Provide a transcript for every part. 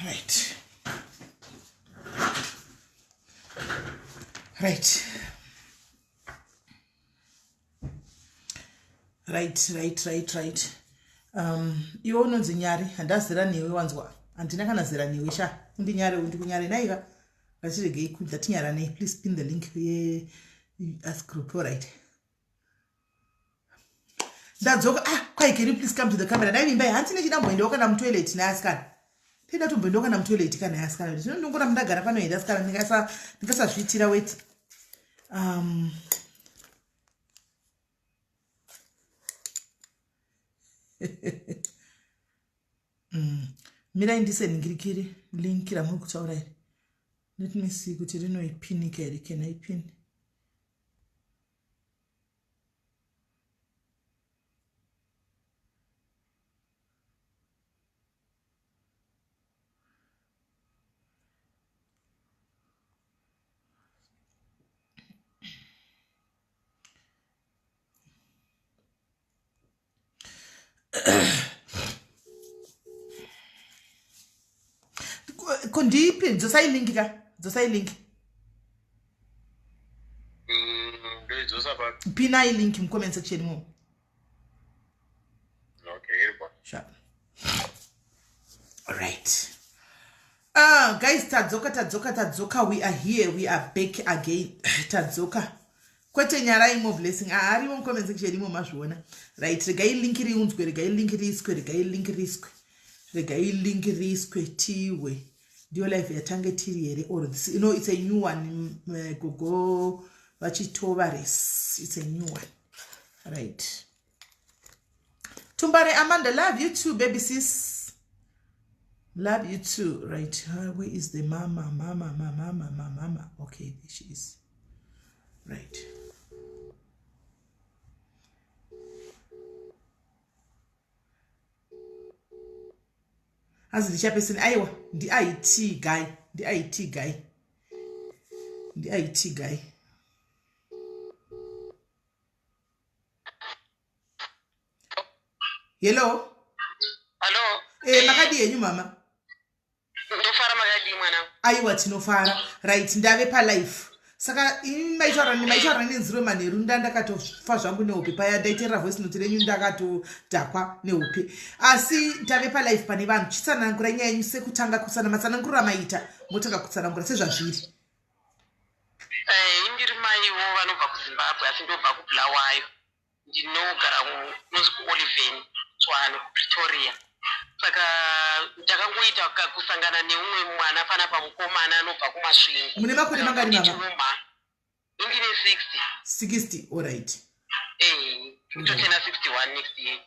Right. Right. Right, right, right, right. Um, iwe unonzi nyari, handazera newe wanzwa. Handina kana zera newe sha. Undinyare undikunyare naika. Ngatiregei kudla tinyaranei. Please pin the link ye us group. All right. Ndadzoka ah kwai can you please come to the camera dai vimbai hanzi nechidamboendawo kana mutoilet neasikana ndida tomboendawo kana mutoilet kana asikana zvino ndongora mundagara pano here asikana ndingasazviitira weti um mm. mirai ndiseningirikiri link ramuri kutaura iri let me see kuti rinoipinika here can i pin ko ndipi dzosai link ka dzosai link mm, pinai link mucomment section mo sharp right ah guys tadzoka tadzoka tadzoka we are here we are back again tadzoka kwete nyarai mo blessing aarimo ah, mucomment section imo mazviona right regai link riunzwe regai link riiswe regai link riiswe regai link riiswe tiwe ndiyo life yatange tiri here or this you know it's a new one mm, eh, gogo vachitova res it's a new one right tumbare amanda love you too baby sis love you too right uh, where is the mama mama mama mama mama okay there she is right hanzi ndichapeseni aiwa ndiit guy ndiit guy ndiit guy hello hallo e makadii henyu mama ndofara makadii mwana aiwa tinofara right ndave palife saka ini maitaura maitaura nenziro manheru nda ndakatofa zvangu nehope paya ndaiterera voice note renyu ndakatodhakwa nehope asi tave palife pane vanhu chitsanangura nyaya yenyu sekutanga kutsana matsanangurira maita motanga kutsanangura sezvazviri Eh, indiri maiwo vanobva kuzimbabwe asi ndobva kubulawayo ndinogara kunonzi kuoliven tswane kupretoria saka ndakangoita kusangana neumwe mwana panapa mukomana anobva kumasvingo mune makore mangani mama indine 60 60 orit eh, totena 61 next year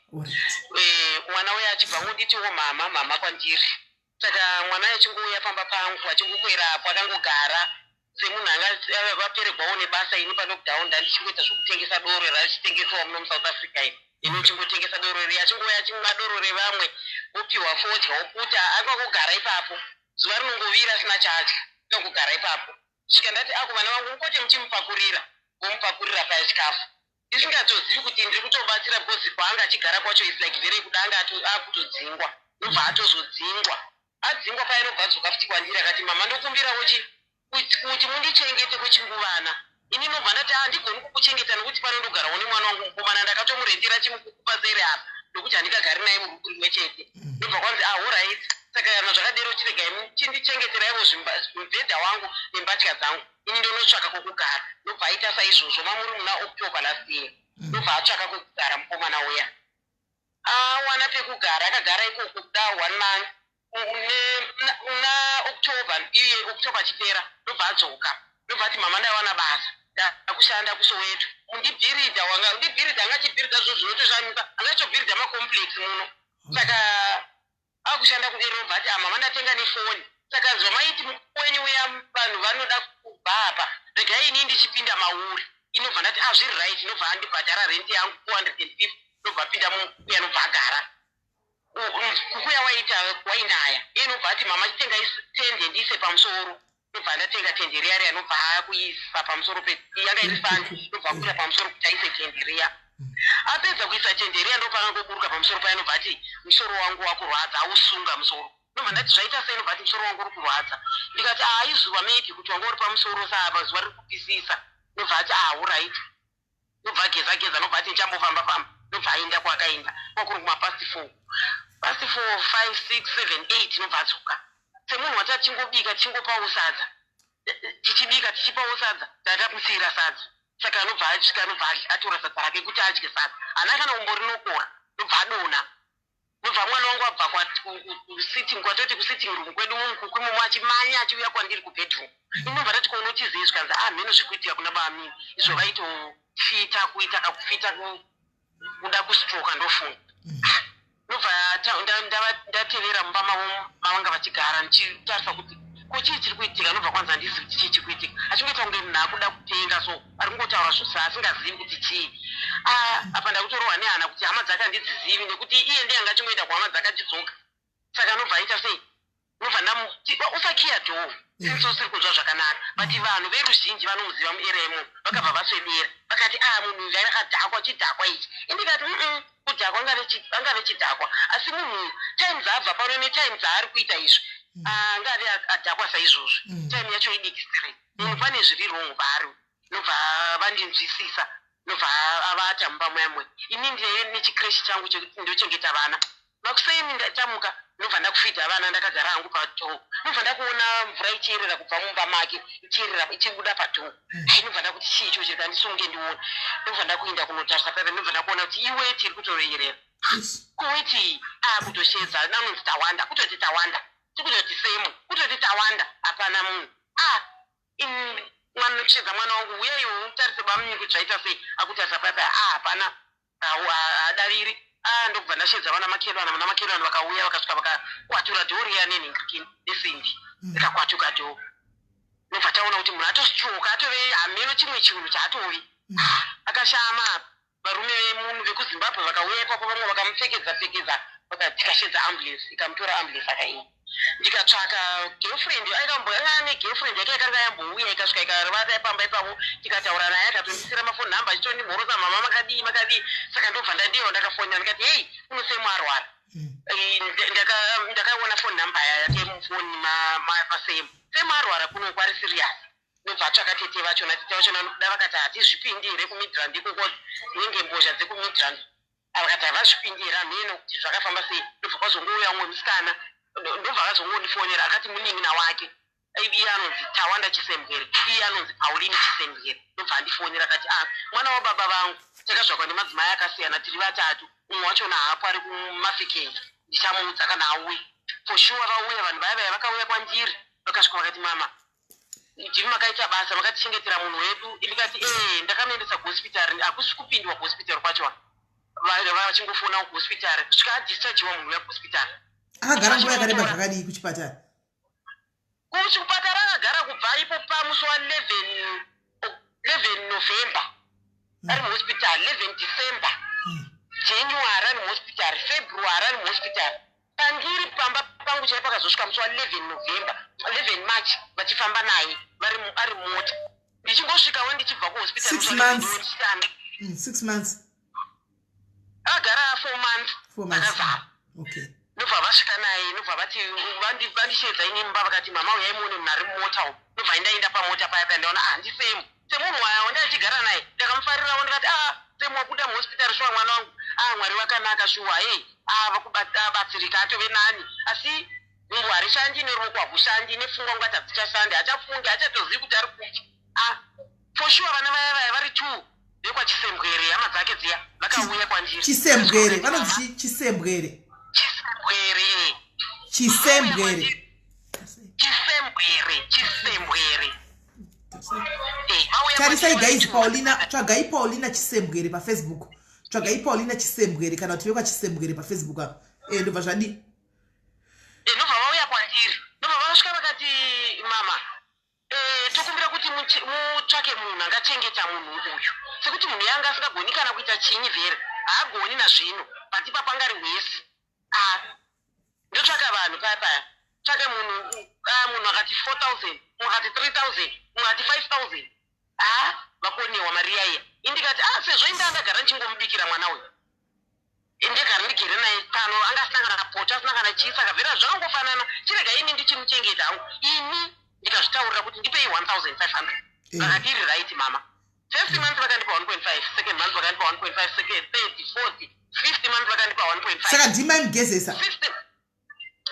eh, mwana uyo achibva ngonditiwo mama mama kwandiri Saka mwana achingouya pamba pangu achingokwera apo akangogara semunhu anga vaperegwawo nebasa ini palockdown ndandichingoita zvokutengesa doro rachitengesewa muno musouth africa ini ini uchingotengesa doro riya achingouya achimwa doro revamwe opiwa fodya oputa akangogara ipapo zuva rinongovira asina chaadya akangogara ipapo svika ndati ako vana vangu mupote muchimupakurira vomupakurira paya chikafu ndisingatozivi kuti ndiri kutobatsira because kwaanga achigara kwacho is like very kuda anga akutodzingwa ndobva atozodzingwa adzingwa paya nobva adzoka futi kwandiri akati mama ndokumbirawo chi kuti mundichengete kwechinguvana ini nobva ndati handigoni ah, kukuchengeta nokuti pano ndogarawo nemwana wangu mukomana ndakatomurendera chimukuku paseri apa nokuti handingagari naye muruku rimwe chete mm. ndobva kwanzi ahorait ah, saka kana zvakadero chiregai chindichengeteraiwo mubhedha wangu nembatya dzangu ini ndonotsvaka kwekugara ndobva aita saizvozvo mamuri muna october last year mm. ndobva atsvaka kwekugara mukomana uya awana pekugara akagara ikoko kuda one month muna october iye october chipera ndobva adzoka ndobva ati mama ndawana basa ndakushanda kusoweto mundibhiridha wanga ndibhiridha anga achibhiridha zvinhu zvinotoshamisa anga achitobhiridha macomplex muno saka akushanda kudero ndobva ati ah mama ndatenga nefoni saka zvamaiti mukuru wenyu uya vanhu vanoda kubva apa regai ini ndichipinda mauri inobva ndati ah zviri right inobva andibhadhara rent yangu 450 ndobva apinda mukuya nobva agara kukuya waita wainaya iye inobva ati mama chitenga tende ndiise pamusoro ndobva ndatenga tende riya riya nobva akuisa pamusoro yanga iri sandi ndobva akuisa pamusoro kuti aise tende riya apedza kuisa tende riya ndopaangangoburuka pamusoro paya nobva ati musoro wangu wakurwadza ausunga musoro Ndobva ndati, "Zvaita sei?" Ndobva ati, "Musoro wangu uri kurwadza." Ndikati, "Ah, izuva maybe, kuti wanga uri pamusoro saapa, zuva riri kupisisa." Ndobva ati, "Ah, alright." Ndobva geza geza, ndobva ati, "Ndichambofamba famba." Ndobva aenda kwaakaenda, kwakuri kumapast 4, past 4, 5, 6, 7, 8. Ndobva adzoka semunhu wati achingobika, tichingopawo sadza, tichibika, tichipawo sadza, tatamusiyira sadza. Saka anobva asvika, anobva atora sadza rake kuti adye sadza, haana kana umbo rinokora. Ndobva adonha. Ndobva mwana wangu abva kusitting, kwatoti kusitting room kwedu mumukuku imomo, achimanya achiuya kwandiri kubedroom. Inobva tati, "Kounotizei?" Zvikanzi, "Ah, mheno zvekuitika kuna bamini izvo, vaitofita kuita kakufita kuda kustroka, ndofunga." Ndobva ndatevera mumba mavo mavanga vachigara, ndichitarisa kuti ko chii chiri kuitika. Nobva kwanzi, "Handizivi kuti chii chiri kuitika." Achingoita kunge munhu akuda kutenga, so ari kungotaura zvose asingazivi kuti chii. Ah, apa ndakutorohwa nehana kuti hama dzake handidzizivi, nekuti iye ndiye anga achingoenda kuhama dzake achidzoka. Saka anobva aita sei? Nobva usakiya door since usiri kunzwa zvakanaka. But vanhu veruzhinji vanomuziva muarea imomo vakabva vaswedera, vakati, "A, munhu uyu akadhakwa, chidhakwa ichi." Indikati, Kudhakwa angave chidhakwa, asi munhu time dzaabva pano netime dzaari kuita izvi, angave adhakwa saizvozvo. Time yacho idiki sire munhu, pane zviri wrong paari." Nobva vandinzwisisa, nobva avata mumba muyamwe. Ini ndine nechicreche changu chekuti ndochengeta vana. Makuseni ndachamuka, ndobva ndakufidha vana, ndakagara hangu padoor. Ndobva ndakuona mvura ichiyerera kubva mumba make, ichiyerera ichibuda padoor. Ai, ndobva ndakuti, "Chii icho chiri kandisunge ndione?" Ndobva ndakuinda kunotarisa paipa, ndobva ndakuona kuti iweti iri kutoyerera. Kuweti akutoshedza anonzi Tawanda, kutoti Tawanda, tikutoti Semu, kutoti Tawanda, hapana munhu. Ah, mwana kushedza mwana wangu, "Uyaiwo utarise bamunini kuti zvaita sei." Akutarisa paipa, ah, hapana, haadaviri. Ah, ndokubva ndashedza vana makelwana. Vana makelwana vakauya, vakasvika, vakakwatura door riya nenhingirikini nesimbi, rikakwatuka door. Nobva taona kuti munhu atostroka, atove hameno chimwe chinhu chaatove. Ah, akashama apa. Varume vemunhu vekuZimbabwe vakauya ipapo, vamwe vakamupfekedza pfekedza, tikashedza ambulance, ikamutora ambulance, akaenda. Ndikatsvaka girlfriend, anga ane girlfriend yake yakanga yambouya, ikasvika, ikarivata pamba ipapo. Tikataura naye, akatondisira mafoni namba, achitondimhorosa, "Mama, makadii, makadii?" Saka ndobva ndandiyo ndakafonera, ndikati, "Hei, unosemu arwara." Ndakaona phone number yake mufoni masemu. "Semu arwara kuno, kwari serious." Ndobva atsvaka tete vachona. Tete vachona da vakati, "Hatizvipindi here kuMidrand ikoko, dzinenge mbozha dzekuMidrand?" Vakati, "Havazvipindi here?" Hameno kuti zvakafamba sei. Ndobva kwazongouya umwe musikana, ndobva akazongondifonera, akati munin'ina wake, iye anonzi Tawanda Chisembwere, iye anonzi Pauline Chisembwere. Ndobva andifonera, akati, "Ah, mwana wababa vangu, takazvakwa nemadzimai akasiyana, tiri vatatu, umwe wachona haapo, ari kuMafikeng, ndichamuudza kana auya." For sure vauya vanhu vaya vaya, vakauya kwandiri, vakasvika, vakati, "Mama, ndimi makaita basa, makatichengetera munhu wedu." Ndikati, "Ee, ndakamuendesa kuhospitari." Hakusi kupindwa kuhospitari kwacho, vachingofona kuhospitari kusvika adischargiwa munhu uya kuhospitari. Akagara nguva yakareba zvakadii kuchipatara? Kuchipatara akagara kubva ipo pamusi wa11 11 November ari muhospitari, 11 December, January ari muhospitari, February ari muhospitari. Pandiri pamba pangu chai pakazosvika musi wa11 November, 11 March, vachifamba naye ari mota. Ndichingosvikawo ndichibva kuhospitari. 6 months. 6 months. Agara 4 months. 4 months. Akavhara. Ndobva vasvika naye, ndobva vati vandishedza ini mumba, vakati, "Mama, uyai muone munhu ari mumota umu." Ndobva ndaenda pamota paya paya, ndaona, ah, ndisemu, semunhu waya ndaichigara naye. Ndakamufarirawo, ndikati, "Ah, Semu, wabuda muhospitari shuwa, mwana wangu. Ah, Mwari wakanaka shuwa. Hei, ah, vakubatsirika, atove nani." Asi gumbo harishandi, neruoko hakushandi, nepfungwa ngati hadzichashandi, hachafungi, hachatozivi kuti ari kufa. Ah, for sure vana vaya vaya vari two vekwaChisembwere, hama dzake dziya, vakauya kwandiri. Chisembwere, vanonzi Chisembwere? Chisembwere. Chisembwere. Chisembwere, Chisembwere. Vauya Tarisai kwandiri guys, vari two. Paulina, tsvagai Paulina Chisembwere paFacebook, tsvagai Paulina Chisembwere kana kuti vekwaChisembwere paFacebook apa. Ndobva zvadii? Ndobva vauya kwandiri, ndobva vasvika, vakati, "Mama, tokumbira kuti mutsvake munhu angachengeta munhu uyu, sekuti munhu yanga asingagoni kana kuita chinyi vhere, haagoni nazvino, but ipapo anga ari wese." Ah, ndotsvaka vanhu paya paya, tsvake munhu. Ah, munhu akati 4000, mumwe akati 3000, mumwe akati 5000. Ah, vakonewa mari yaiya. Indikati, "Ah, sezvo inda ndagara ndichingomubikira mwana uyu." Ndegara ndigere naye pano, anga asina kana poto, asina kana chii, saka vhera zvakangofanana. Chirega ini ndichimuchengeta hangu ini. Ndikazvitaurira kuti ndipei 1500. Vakati iri right mama. First month vakandipa 1.5, second month vakandipa 1.5, second, third, fourth, fifth month vakandipa 1.5. Saka ndimai mugezesa? Fifth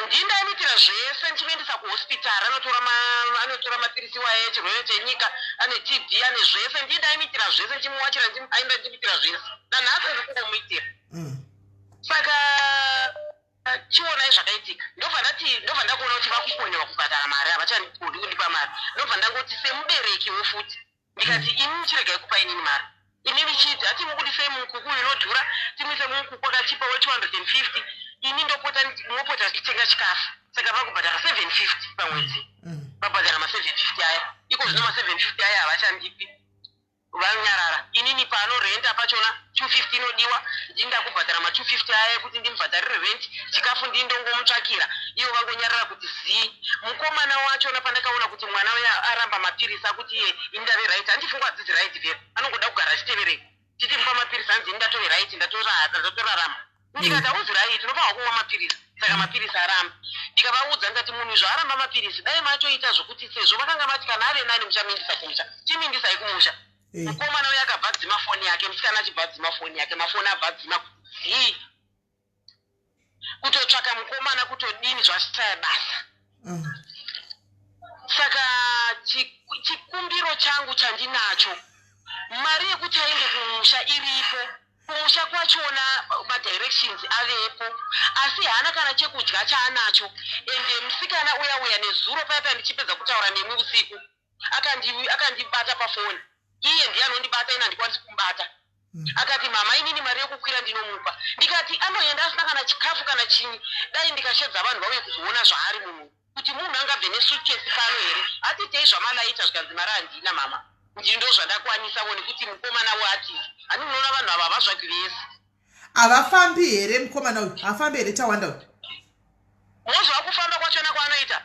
ndindaimutira zvese, ndichimuendesa kuhospitari, anotora mapirisi waye echirwere chenyika, ane TB, ane zvese. Ndindaimitira zvese, ndichimuwachira, aenda, ndichimuitira zvese. Nanhasi ndiri kungomuitira. Saka chionai zvakaitika. Ndobva ndati, ndobva ndakuona kuti vakukonyewa kubhadhara mari, havachadi kundipa mari. Ndobva ndangoti semuberekiwo futi, ndikati, "Imi chiregai kupa inini mari. Inini chiti hatimubudisei mumukuku uyu unodhura, timuise mumukuku akachipa we250. Ini ndopota, mopota tichitenga chikafu." Saka vakubhadhara 750 pamwedzi. Vabhadhara ma750 aya. Iko zvino ma750 aya havachandipi, vanyarara. Inini pano rent pachona 250 inodiwa, ndinda kubhadhara ma250 aya ekuti ndimubhadharire rent. Chikafu ndindongomutsvakira, ivo vangonyarara kuti zii. Mukomana wachona, pandakaona kuti mwana uya aramba mapirisi, akuti iye, "Ini ndave right." Handifunga hadzidzi right vhera, anongoda kugara achiteverei. Tichimupa mapirisi, hanzi, "Ini ndatove right, ndatorarama." Ndikati, "Hauzi right, unofanirwa kumwa mapirisi." Saka mapirisi aramba. Ndikavaudza ndikati, "Munhu izvo aramba mapirisi, dai matoita zvokuti sezvo vakanga vati kana ave nani muchamindisa kumusha, chimindisai kumusha." Mukomana uyo akabva adzima foni yake, musikana achibva adzima foni yake, mafoni abva adzima zii. Kutotsvaka mukomana, kutodini, zvashaya basa. Saka chikumbiro changu chandinacho, mari yekuti aende kumusha iripo. Kumusha kwachona madirections avepo, asi haana kana chekudya chaanacho. Ende musikana uya uya nezuro paya paya ndichipedza kutaura nemwi usiku, akandibata pafoni. Iye ndiye anondibata, ini handikwanisi kumubata. Akati, "Mama, inini mari yekukwira ndinomupa." Ndikati, "Anoenda asina kana chikafu kana chinyi." Dai ndikashedza vanhu vauye kuzoona zvaari munhu, kuti munhu angabve nesuitcase pano here? Atitei zvamalaita. Zvikanzi, "Mari handina mama, ndindo zvandakwanisavo nekuti mukomana wati hani." Munoona vanhu ava havazvagi vese. Havafambi here mukomana uyu? Hafambi here Tawanda uyu? Mozva kufamba kwachona kwaanoita,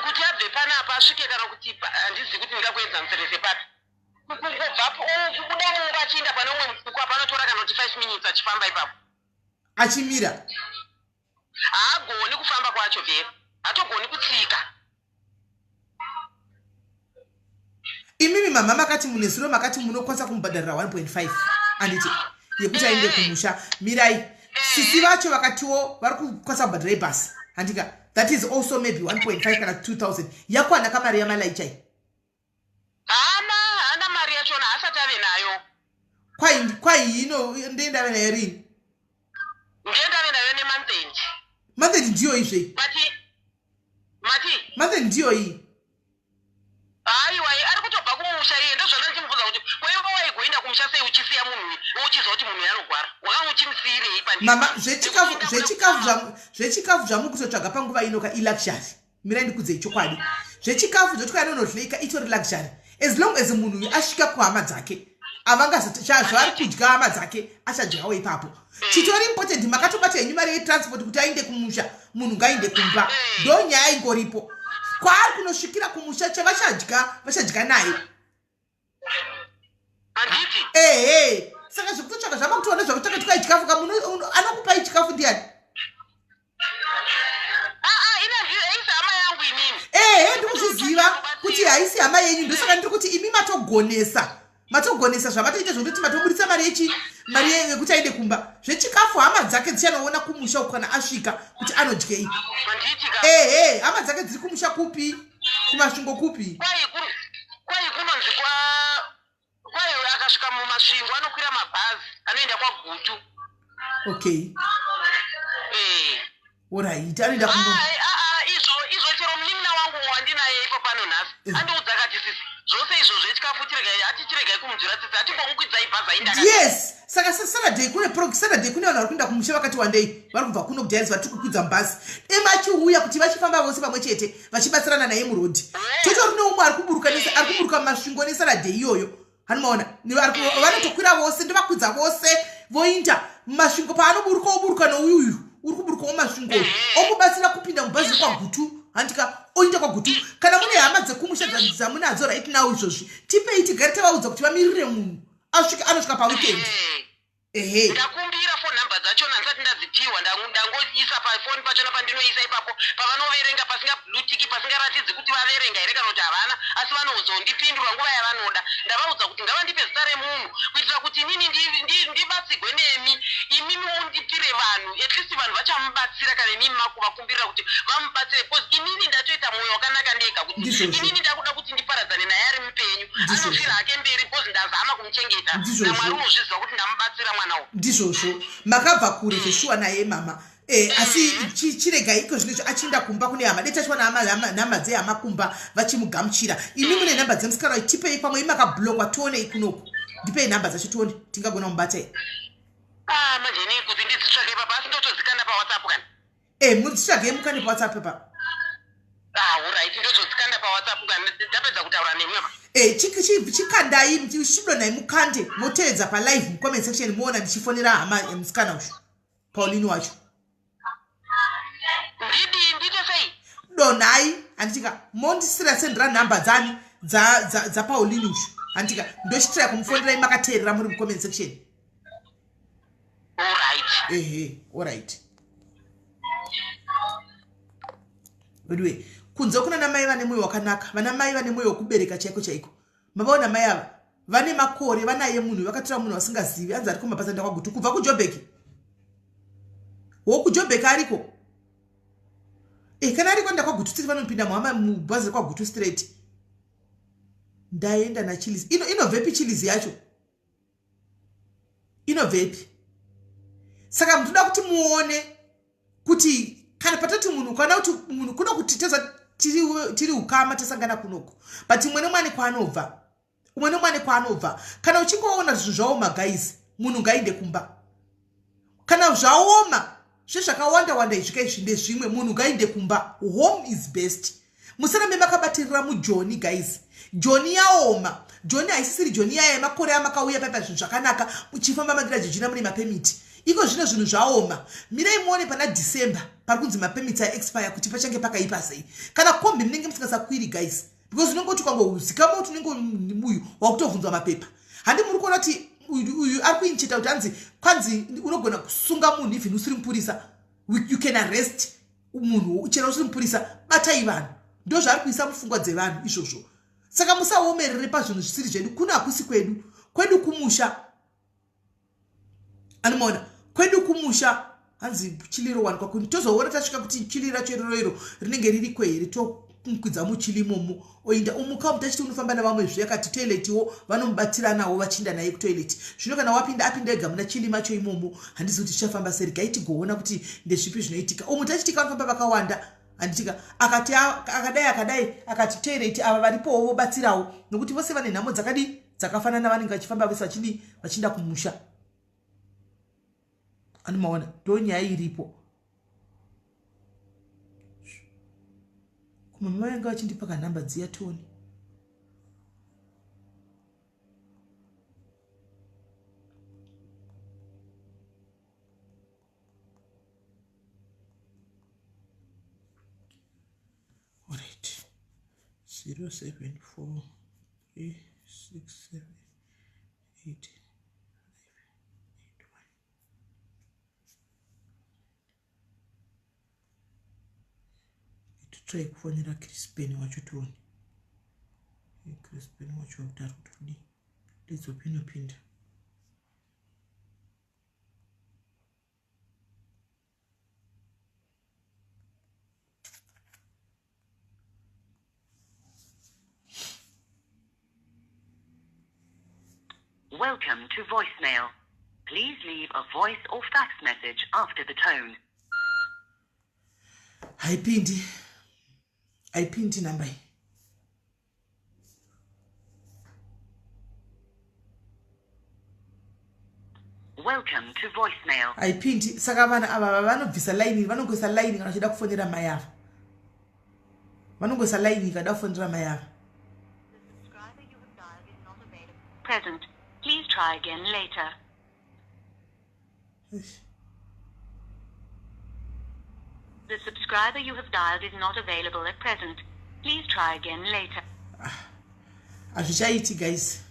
kuti abve panapa asvike kana kuti handizivi kuti ndingakuenzanisire papi. Kungobva kubuda mumba achiinda pane umwe mukuku apa anotora kana kuti 5 minutes achifamba ipapo. Achimira. Haagoni kufamba kwacho vhera, hatogoni kutsika. Imimi mama makati munesuro, makati munokwanisa kumubhadharira 1.5, anditi, yekuti aende kumusha. Mirai, sisi vacho vakatiwo vari kukwanisa kubhadhara ibhasi, handika? That is also maybe 1.5 kana 2000. Yakwana kamari yamalaichai? Haana mari yachona, haasati ave nayo. Kwai ino ndendave nayo rini? Ndiye ndave nayo nemonth end. Month end ndiyo izvei? Mati mati? Month end ndiyo iyi. Haiwa, ari kutobva kumusha iye. Ndozvanda ndichimubvunza kuti, kwaiva waigoenda kumusha sei uchisiya munhu uyu, uchiziva kuti munhu uyu anogwara? Wakanga uchimusiyirei pandiri? Mama, zvechikafu zvamuri kutotsvaga panguva ino ka iluxury. Mirai ndikudzei chokwadi. Zvechikafu zvoti kwainonohleka itori luxury. As long as munhu uyu asvika kuhama dzake, avangazvaari kudya hama dzake achadyawo ipapo. Chitori important, makatobata henyu mari yetransport kuti aende kumusha. Munhu ngaende kumba, ndo nyaya ingoripo. Kwaari kunosvikira kumusha, chavachadya vachadya naye. Handiti? Ehe, saka zvekutotsvaka zvamakutoona, zvakutsvaka tikai chikafu ka, munhu anokupai chikafu ndiani? Aa, ina haisi hama yangu inini. Ehe, ndikuzviziva kuti haisi hama yenyu. Ndosaka ndiri kuti imi matogonesa, matogonesa zvamatoita, zvokutoti matobudisa mari yechi mari yekuti aende kumba. Zvechikafu hama dzake dzichanoona kumusha uku kana asvika kuti anodyei. Handiti ka? Ehe, hama dzake dziri kumusha kupi? Kumasvingo kupi? Kwai kunonzi kwa kwai akasvika muMasvingo anokwira mabhazi anoenda kwaGutu. Okay. Alright, anoenda kuno. Ah, ah, izvo chero munin'ina wangu wandinaye ipo pano nhasi andiudza akati, "Sisi, zvose izvo zvechikafu chiregai, hati chiregai kumudzvira tsitsi, hatingomukwidzai bhazi ainda." Yes, saka Saturday kune Saturday kune vanhu vari kuenda kumusha vakati wandei, vari kubva kuno kudhaisi, vari kukwidza mubhazi emachiuya kuti vachifamba vose pamwe chete, vachibatsirana naye murodhi. Totori neumwe ari kuburuka ari kuburuka muMasvingo neSaturday iyoyo, hanimaona? Vanotokwira vose, ndovakwidza vose, voinda muMasvingo. Paanoburuka, oburuka nouyuyu uri kuburukawo Masvingo, omubatsira kupinda mubhazi kwaGutu, handika? Oinda kwaGutu. Kana mune hama dzekumusha dzamunadzo right now izvozvi, tipei tigare tavaudza kuti vamirire munhu asvike, anosvika paweekend. Ehe. Ndakumbira phone number dzachona ndisati ndadzipiwa ndangoisa pafoni pachona pandinoisa ipapo pavanoverenga pasinga blue tick pasingaratidzi kuti vaverenga here kana kuti havana asi vanozondipindura nguva yavanoda. Ndavaudza kuti ngavandipe zita remunhu kuitira kuti inini ndibatsigwe nemi imimi mundipire vanhu at least vanhu vachamubatsira kana imimi makuvakumbirira kuti vamubatsire because inini ndatoita mwoyo wakanaka ndega kuti inini ndakuda kuti ndiparadzane naye ari mupenyu anofira hake mberi because ndazama kumuchengeta namwari unozviziva kuti ndamubatsira mwana uyu. Ndizvozvo makabva kure zveshuwa naye mama. Eh, asi chirega iko zvino izvo achienda kumba kune hama dai tachiwana nhamba dzehama kumba vachimugamuchira. Imi mune nhamba dzemusikana uyu tipei pamwe imi makablokwa tionei kunoku. Ndipei nhamba dzacho tione tingagona kumubata here. Ah, manje ini kuti ndidzitsvake ipapa asi ndotodzikanda pawhatsapp kana. Eh, mudzitsvagei mukande pawhatsapp pa. Ah, alright ndotodzikanda pawhatsapp kana ndapedza kutaura nemi apa. Eh, chikandai chidonhai mukande moteedza palive mucomment section muona ndichifonera hama yemusikana uyu. Pauline wacho. Ndidii ndiite sei? Donhai handitika mondisira sendera nhamba dzani dza dza dza Pauline uyu. Handitika ndochitira kumufonerai makateerera muri mucomment section. All right. Ehe, all right. Anyway, kunze kuna namai vane moyo wakanaka, vana mai vane moyo wekubereka chaiko chaiko. Mavaona mai ava vane makore vanaye munhu vakatora munhu vasingazivi anzi ariko mabasa ndakwagutu kubva kujobheki wo kujobheki ariko e kana ariko ndakwagutu street vanopinda muhama mubhazi rekwagutu straight ndaenda nachilizi ino inobvepi chilizi yacho inobvepi saka mutoda kuti muone kuti kana patati munhu ukaona kuti munhu kuno kuti teza tiri ukama tasangana kunoku but umwe nomwe ane kwaanobva umwe nomwe ane kwaanobva kana uchinge waona zvinhu zvaoma guys munhu ngainde kumba kana zvaoma zvezvakawanda wanda izvi kaizvi ndezvimwe munhu ngainde kumba home is best musarambe makabatirira mujoni guys joni yaoma joni haisisiri joni yaya yemakore amakauya paipa zvinhu zvakanaka muchifamba mandira jejina mune mapemiti iko zvino zvinhu zvaoma mirai muone pana december pari kunzi mapemiti aexpire kuti pachange pakaipa sei kana kombi munenge musingasakwiri guys because unenge kuti ukangozikamwa kuti unenge uyu wakutovhunzwa mapepa handi muri kuona kuti uyu ari kuinchita kuti hanzi kwanzi unogona kusunga munhu even usiri mupurisa you can arrest munhu chero usiri mupurisa batai vanhu ndozvaari kuisa mupfungwa dzevanhu izvozvo saka musaomerere pazvinhu zvisiri zvedu kuno hakusi kwedu kwedu kumusha anomaona kwedu kumusha hanzi chiliro wanikwa kuni tozoona tasvika kuti chili racho iroro iro rinenge ririko here tomukwidza muchili imomo oinda umuka mutachiti unofamba navamwe zviya kati toiletiwo vanomubatiranawo vachiinda naye kutoilet zvino kana wapinda apinda ega muna chili macho imomo handizi kuti zvichafamba sei regai tigoona kuti ndezvipi zvinoitika umu tachitika vanofamba vakawanda handitika akati akadai akadai akati toilet ava varipowo vobatsirawo nokuti vose vane nhamo dzakadii dzakafanana vanenge vachifamba vese vachidii vachiinda kumusha anomaona ndonyaya iripo kumama vanga vachindipa kanhamba dziya toni Alright. 074 3 6 7 8 5 8 1. Try kufonera Crispin wacho tione. Crispin wacho kuti ari kutodii. Ndizopinopinda. Welcome to voicemail. Please leave a voice or fax message after the tone. Haipindi. Haipindi namba iyi. Welcome to voicemail. Haipindi saka vana ava vanobvisa line vanongoisa line kana vachida kufonera mai ava. Vanongoisa line kana kufonera mai ava. Present. Please try again later. The subscriber you have dialed is not available at present. Please try again later. Ah, hazvichaiti guys.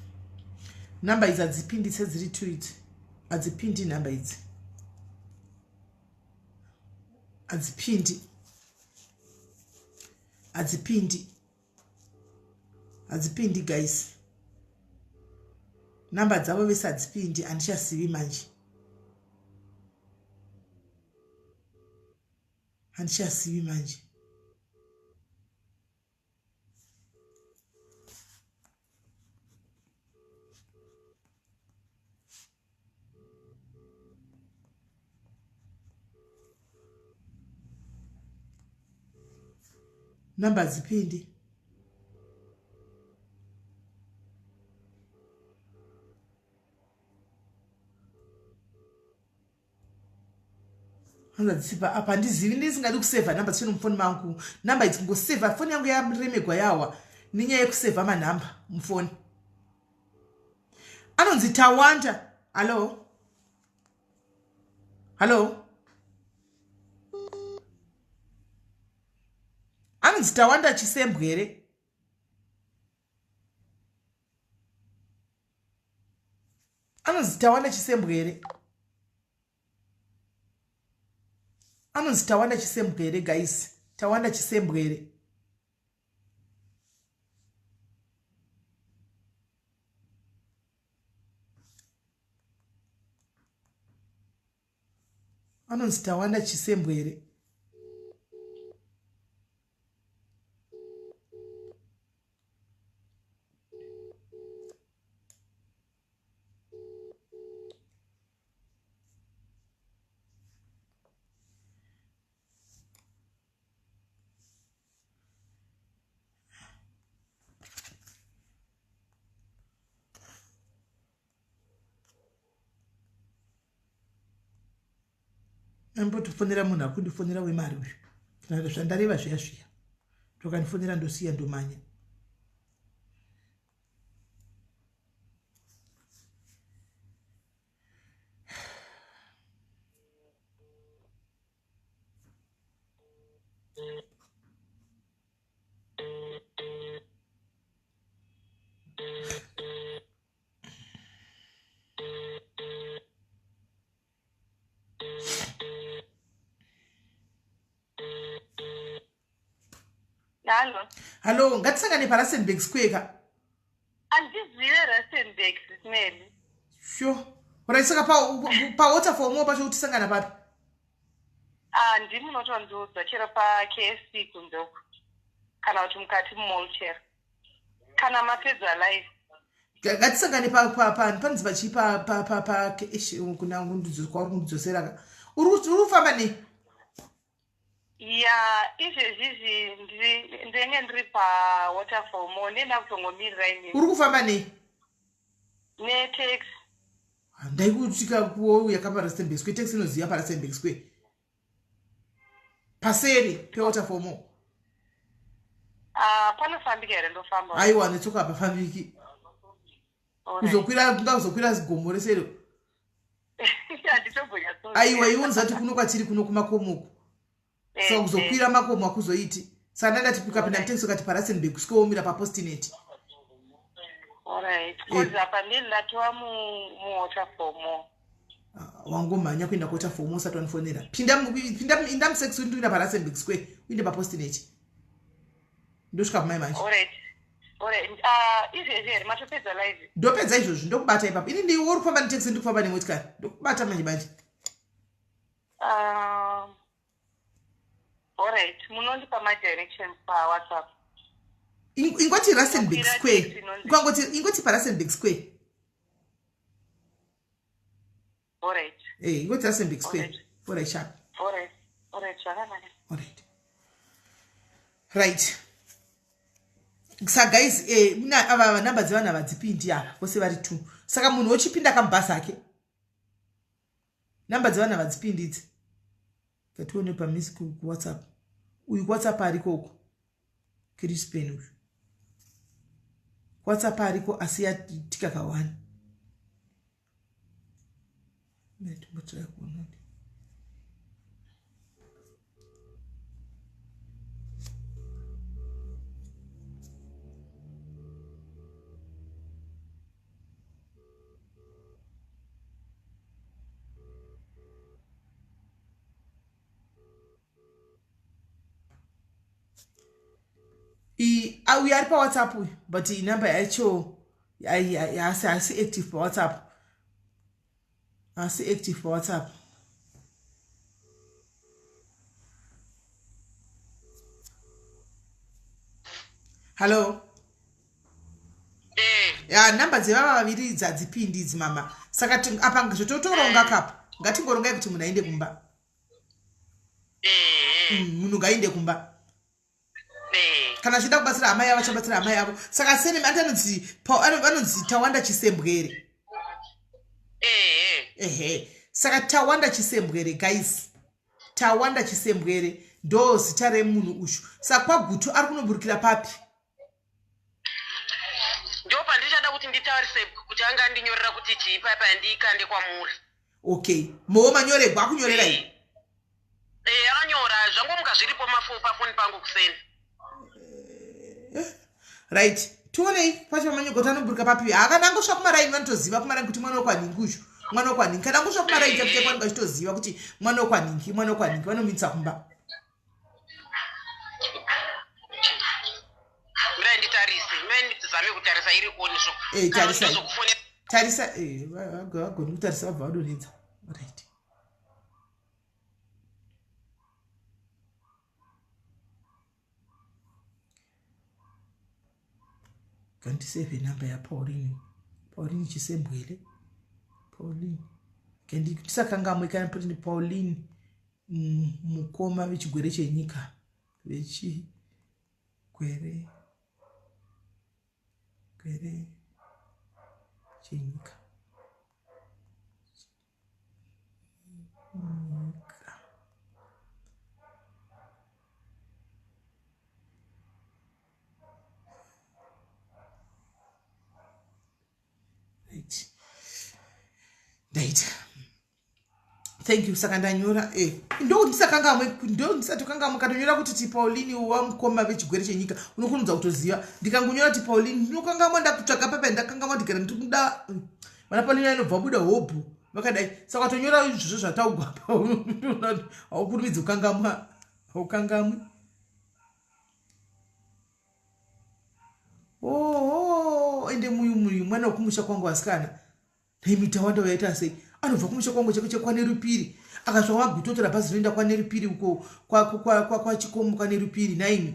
Number idzi hadzipindi sedziri two idzi. Hadzipindi nhamba idzi, hadzipindi, hadzipindi, hadzipindi guys. Namba dzavo vese hadzipindi, handichazivi manje, handichazivi manje. Namba dzipindi. Hanza dzisipa apa handizivi, ndisingadi kusevha namba dzichino mufoni mangu. Namba idzi kungosevha, foni yangu yaremegwa yawa nenyaya yekusevha manhamba mufoni. Anonzi Tawanda. Hallo, hallo, anonzi Tawanda Chisembwere. Anonzi Tawanda Chisembwere, anonzi Tawanda Chisembwere guys, Tawanda Chisembwere. Anonzi Tawanda Chisembwere. Ambotofonera munhu akundifonera wemari uyu, kana zvandareva zviya zviya, tokandifonera ndosiya ndomanya. Hallo. Hallo, ngatisangane paRustenburg Square ka. Andizive Rustenburg, Sismeli. Sure. Alright, saka pa pa waterfall mo pacho tisangana papi? Ah, ndimi munotondiudza chero pa KFC kunze uko. Kana kuti mukati mumall chero. Kana mapedza live. Ngatisangane pa pa pa panzi pachi pa pa pa pa eish, kuna kwauri kundidzosera ka. Uri kufamba nei? Ya, izvezvizvi ndenge ndiri pa waterfall mall, ndenda kutongomirira inini. Uri kufamba nei? Netaxi. Ndaikusvika kuouya kapaRustenburg Square, taxi inoziva paRustenburg Square. Paseri pewaterfall mall. Ah, panofambika here ndofamba? Aiwa, netsoka hapafambiki. Kuzokwira kunga kuzokwira zigomo rese iro. Handitombonyatso. Aiwa, iwe unozati kuno kwatiri kuno kumakomo uku. Saka kuzokwira makomo hakuzoiti. Saka ndandati ukapinda mutaxi ukati paRustenburg Square womira paPostnet. Alright. Cause apa ndini ndatova muwaterfall mall. Ah, wangomhanya kuenda kuwaterfall mall usati wandifonera. Pinda pinda inda mutaxi undiwira paRustenburg Square uinde paPostnet. Ndosvika kumai manje. Alright. Alright. Ah, izvezvi here matopedza live? Ndopedza izvozvi, ndokubata ipapo. Ini ndi uri kufamba netaxi, ndiri kufamba nemotikari. Ndokubata manje manje. Ah, alright. Munondipa ma directions pa WhatsApp. Ingoti Rustenburg Ndokwira Square. taxi Ukangoti ingoti paRustenburg Square. Alright. Eh, ingoti Rustenburg Square. Alright. Alright, sharp. Alright. Alright, zvakanaka. Alright. Right. Saka guys, muna ava namba dzevanhu havadzipindi ava, vose vari two. Saka munhu wochipinda kamubhasi ake. Namba dzevanhu havadzipindi idzi. Ngatione pamisi kuWhatsApp. Uyu kuWhatsApp ariko uko. Crispin uyu. WhatsApp ariko asi yatika kawani. Ndimbotsvaka kuona. Ah, uyu ari pawhatsapp uyu but inumber yacho haasi haasi active pawhatsapp haasi active pawhatsapp hallo eh. ya number dzevava vaviri idzi hadzipindi idzi mama saka apa zvototoronga kapa ngatingorongai kuti munhu aende kumba eh. munhu ngainde kumba kana achida kubatsira hama yavo achabatsira hama yavo saka sene ati anonzi vanonzi tawanda chisembwere ehe saka tawanda chisembwere guys tawanda chisembwere ndo zita remunhu uyu saka kwagutu ari kunoburukira papi ndo pandichada kuti nditarise kuti anga andinyorera kuti chii paya ndikande kwamuri okay mowo manyoregwa akunyorerai Eh, akanyora zvangomuka zviripo pafoni pangu kuseni. Eh, right tionei pacho pamanyogoti anoburuka papi haa kana angosva kumaraini vanotoziva kumaraini kuti mwana wekwanhingi uyu mwana wekwanhingi kana angosva kumaraini chakuti vanenge vachitoziva kuti mwana wekwanhingi mwana wekwanhingi vanomuitsa kumba mirai nditarise mirai ndizame kutarisa iri on so eh, tarisai tarisa eh, vagoni kutarisa vabva vadonhedza right Ngandiseve number yaPauline. Pauline Chisembwele. Pauline. Ndisakangamwe kana kuti Pauline mukoma vechigwere chenyika. Vechigwere gwere chenyika. Nyika. Right. Ndaita. Thank you saka ndanyora eh ndo ndisakangamwe ndo ndisatokangamwe katonyora kuti ti Pauline wamukoma vechigwere chenyika unokurumidza kutoziva ndikangonyora ti Pauline ndinokangamwa ndakutsvaga pepa ndakangamwa ndigara ndikuda vana Pauline anobva buda hobho vakadai saka tonyora izvozvo zvataugwa apa haukurumidzi kukangamwa haukangamwi oho ende muyu muyu mwana wekumusha kwangu asikana nhaimi tawanda uyaita sei anobva kumusha kwangu chako chekwanerupiri akasvika kwagutotora bhazi rinoenda kwanerupiri uko kwachikomo kwanerupiri nhaimi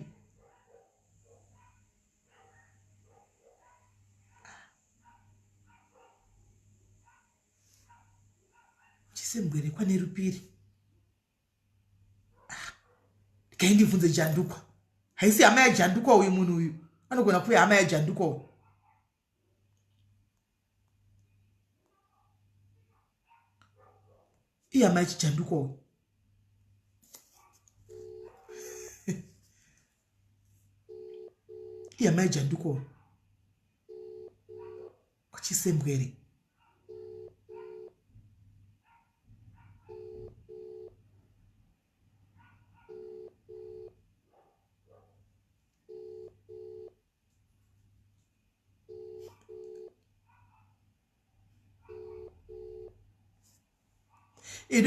chisembwere kwanerupiri ah, ndikaindibvunze jandukwa haisi hama yajandukwa uyu munhu uyu anogona kuve hama yajandukwa uyu ihama yachijandukwa uyu ihama yajandukwa uyu kwachisembwere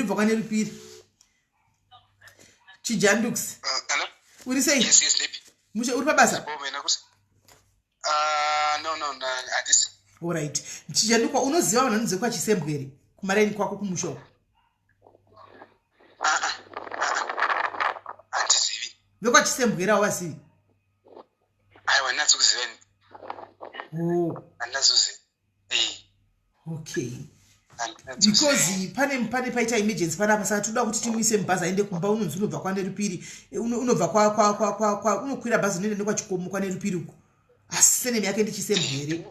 Ndobva kwanerupiri chijandux uh, uri sei yes, yes, mushe uri pabasa uh, no, no, orit chijandukwa unoziva vanhu vanonzi kwachisembwere kumaraini kwako kumusha uko ah, ah, ah, vekwachisembwere hauvazivi aiwa ndinatsokuziva oh. handinazoziva eh. okay because pane pane paita emergency panapa saka toda kuti timuise mubhazi aende kumba unonzi unobva kwanerupiri eh, unobva kwa unokwira bhazi unoenda nekwachikomo kwanerupiri uko asi senemi yake ndichisembwere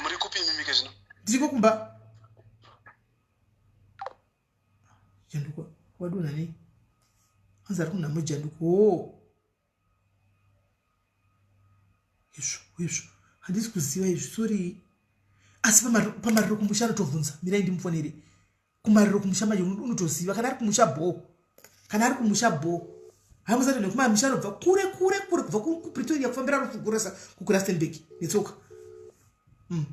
muri kupi imimike zvino ndiriko kumba jandukwa wadonha nei hanzi ari kunhamo jandukwa hoo izvo izvo handisi kuziva izvi sori asi pamariro kumusha anotobvunza mirai ndimufonere kumariro kumusha manje unotoziva kana ari kumusha bho kana ari kumusha bho hamusati nekumamusha anobva kure kure kure kubva kupretoria kufambira rufu kurasa kugrastenburg netsoka mm.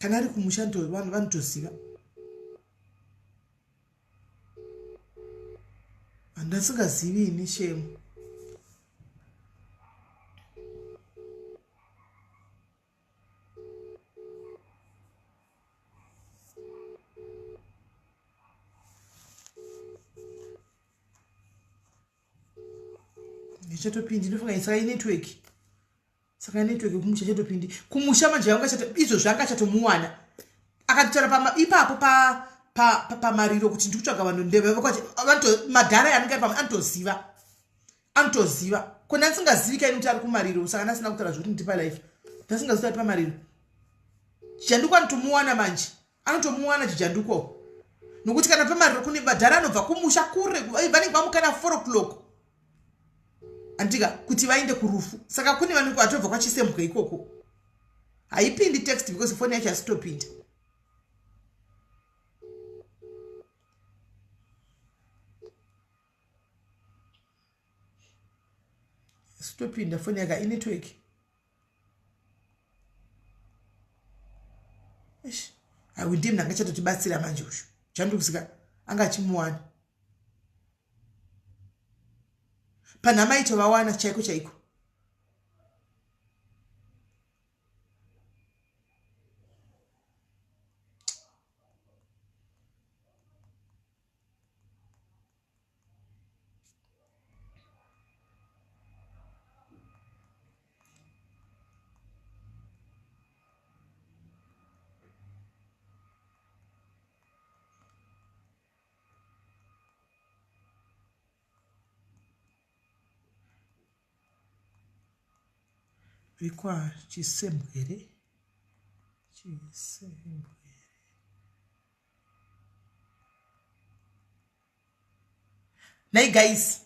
Kana ari kumusha vanotoziva. Handasingazivi ini shemu. Ichatopindi ndofunga saka inetwork. Saka network kumusha chatopindi. Kumusha manje yanga chata izvo zvanga chatomuwana. Akatotaura pama ipapo pa pa pamariro kuti ndikutsvaga vanhu ndeve vakati vantu madhara anenge ari pamwe anotoziva. Anotoziva. Ko ndasingazivi kaini kuti ari kumariro saka ndasina kutaura zvekuti ndipa life. Ndasingazivi kuti ari pamariro. Chijanduko anotomuwana manje. Anotomuwana chijanduko. Nokuti kana pamariro kune madhara anobva kumusha kure vanenge vamukana 4 o'clock. Andika kuti vaende kurufu. Saka kune vanenge vatobva kwachisembwe ikoko. Haipindi text because phone yacho hasitopinda. Sitopinda phone yaka inetwork. Eish. Awi ndiye munhu angachatotibatsira manje uyu. Chandukusika anga achimuwana. Panhama icho vawana chaiko chaiko. Vekwa Chisembwere Chisembwere Nhai guys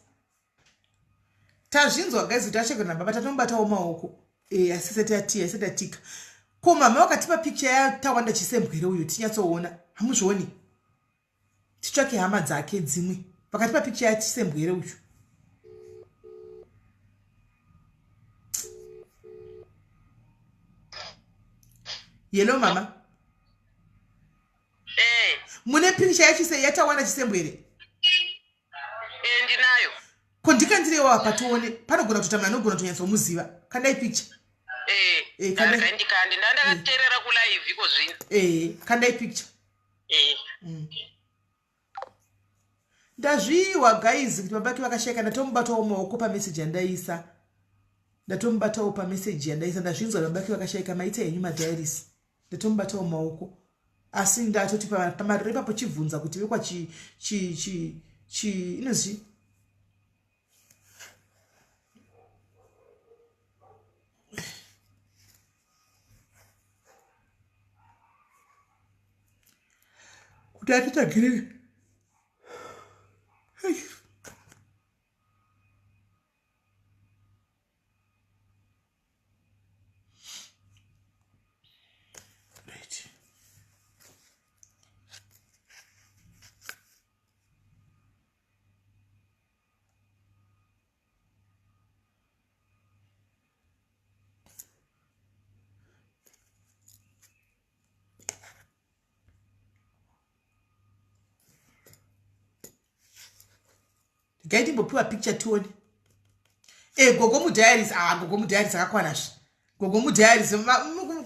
tazvinzwa guys kuti ashekwe nababa tatomubatawo maoko e, asi sati atiya isati atika ko mama vakatipa picture yatawanda chisembwere uyo tinyatsoona hamuzvioni titsvake hama dzake dzimwe vakatipa picture yachisembwere uyu yelo mama eh. Mune picture yachise yatawana chisembwere eh, ndinayo ko ndikandirewo apa tione panogona kutoita munhu anogona kutonyatsomuziva kandai picture eh, eh, kandai ndikandi ndandakateerera kulive iko zvino eh, kandai picture eh. Ndazviwa guys kuti baba vake vakashaika ndatomubatawo maoko pameseji yandaisa ndatomubatawo pameseji yandaisa ndazvinzwa baba vake vakashaika maita henyu madiaries ndatomubatawo maoko asi ndatoti pamariro ipapo chibvunza kuti vekwa chi chi chi chi inozii kuti atitsvagirire Right. Regai timbopiwa picture tione. Eh, gogo mudiaries. Ah, gogo mudiaries akakwana zve. Gogo mudiaries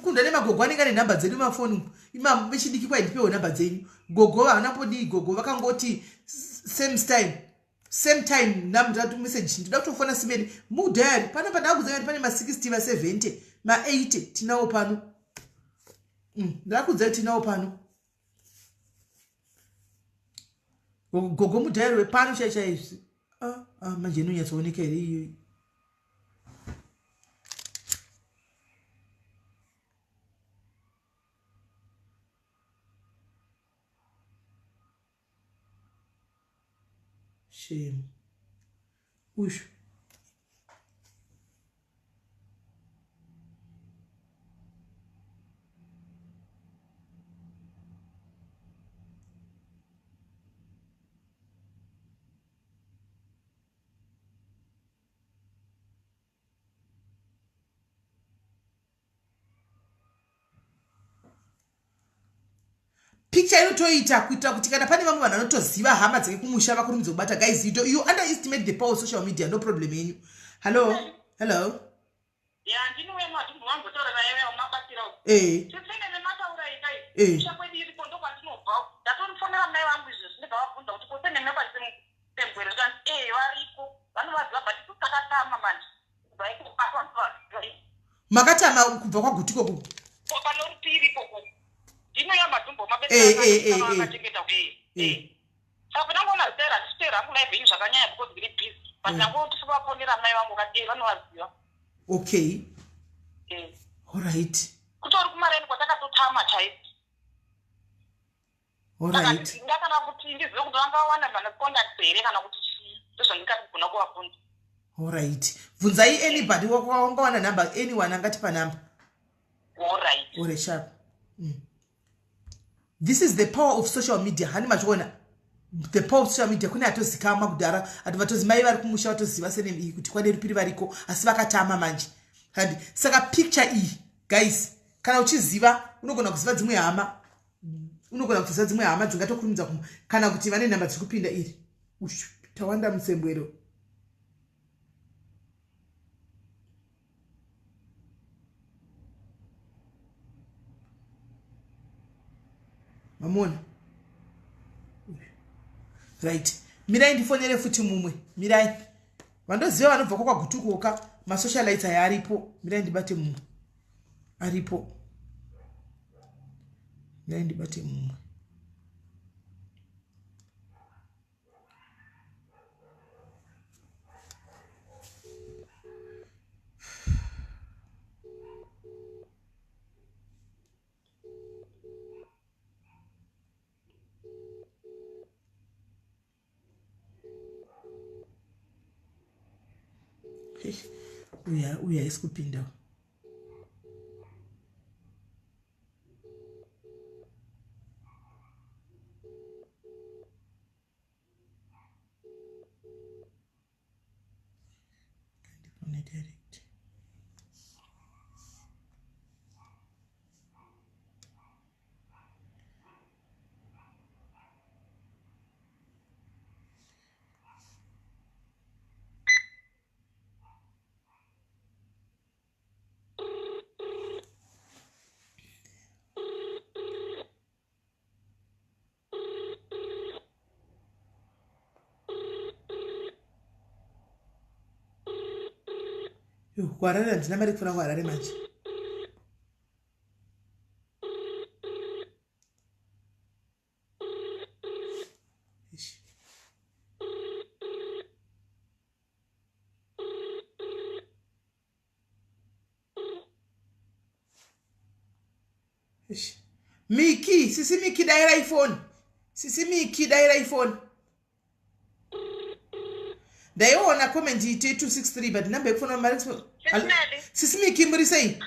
kunda nemagogo anenge ane nhamba dzedu mafoni. Ima vechidiki kwai ndipewo nhamba dzenyu. Gogo havana podii gogo vakangoti same time. Same time ndamutatu message ndoda kutofona simeni mudiary pano pandakudza kuti pane ma 60 ma 70 ma 80 tinawo pano. Ndakudza kuti tinawo pano. Gogo mudiary wepano chai chaizvi. Ah, ah, manje inonyatsooneka here iyoyi? Shame. Uyu. Picture inotoita kuitira kuti kana pane vamwe vanhu vanotoziva hama dzake kumusha vakurumidze kubata. Guys, you, do, you underestimate the power of social media. No problem yenyu. Hello, hello. Ya, ndini uya madhumbu vambotaura naye uya umabatsira uyu. Eh. Titsene nemataura ikai. Eh. Kusha kwedu iriko ndokwandinobva. Ndatorifonera mai vangu izvezvi ndibva vabvunza kuti ko sene mekwasembwere zvikanzi eh variko. Vanovaziva but isu takatama manje. Kubva ikoko asi vanovaziva. Makatama kubva kwaGuti ikoko? Panorupiri ikoko. Ndini uya madhumbu Eh, eh, eh, eh. vakachengeta. Eh. Eh. Eh. Saka ndangoona zita handisitera hangu live yenyu zvakanyanya because ndiri busy. But ndangoti vafonera mai vangu vakati eh vanovaziva. Okay. Eh. Alright. Kutori kumareni kwatakatotama chaiko. Alright. Ndakana kuti ndizive kuti vangawana mana contact here kana kuti chii. Ndozvandingagona kuvabvunza. Alright. Bvunzai anybody wangawana number, anyone angatipa number. Alright. Alright, sharp. This is the power of social media. Hani machiona? The power of social media kune atozikamwa kudhara ati vatozi mai vari kumusha vatoziva surname iyi kuti kwane rupiri variko asi vakatama manje. Handi saka picture iyi guys kana uchiziva unogona kuziva dzimwe hama unogona kuziva dzimwe hama dzingatokurumidza kumu kana kuti vane nhamba dziri kupinda iri. Ushu tawanda musembwero. Mamuona? Right. Mirai ndifonere futi mumwe. Mirai. Vandoziva vanobva kwakwaGutukoka masocialites aya aripo. Mirai ndibate mumwe. Aripo. Mirai ndibate mumwe. Uya uya haisi kupinda. Ndifone direct. Kuharare handina mari kufona kuHarare manje. Eish. Eish. Miki, sisi Miki daira ifoni. Sisi Miki daira ifoni. Ndaiona comment ite 263 but number yekufona mari. Sisi Sisi Miki muri sei?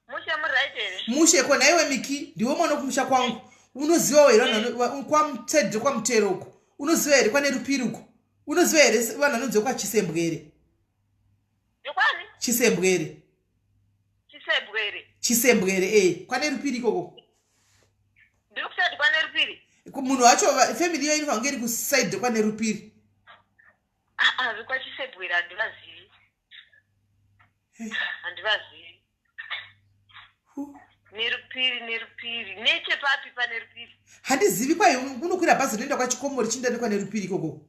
Mushe muri right here? Mushe ko naiwe Miki, ndiwe mwana kumusha kwangu. Unoziva here vanhu kwaMutedre kwaMutero uko? Unoziva here kwane Rupiri uko? Unoziva here vanhu vanonzi kwaChisembwere? Yokwani? Chisembwere. Chisembwere. Chisembwere eh, kwane Rupiri ikoko. Ndiri kuside kwane Rupiri. Munhu wacho family iyo inofanira kunge iri kuside kwane Rupiri. Ah ah, vekwaChisembwere handivazivi. Handivazivi. Hu. Nerupiri nerupiri. Nechepapi pane Rupiri? Handizivi kwai unokwira bhazi rinoenda kwaChikomo richienda nekwane Rupiri ikoko.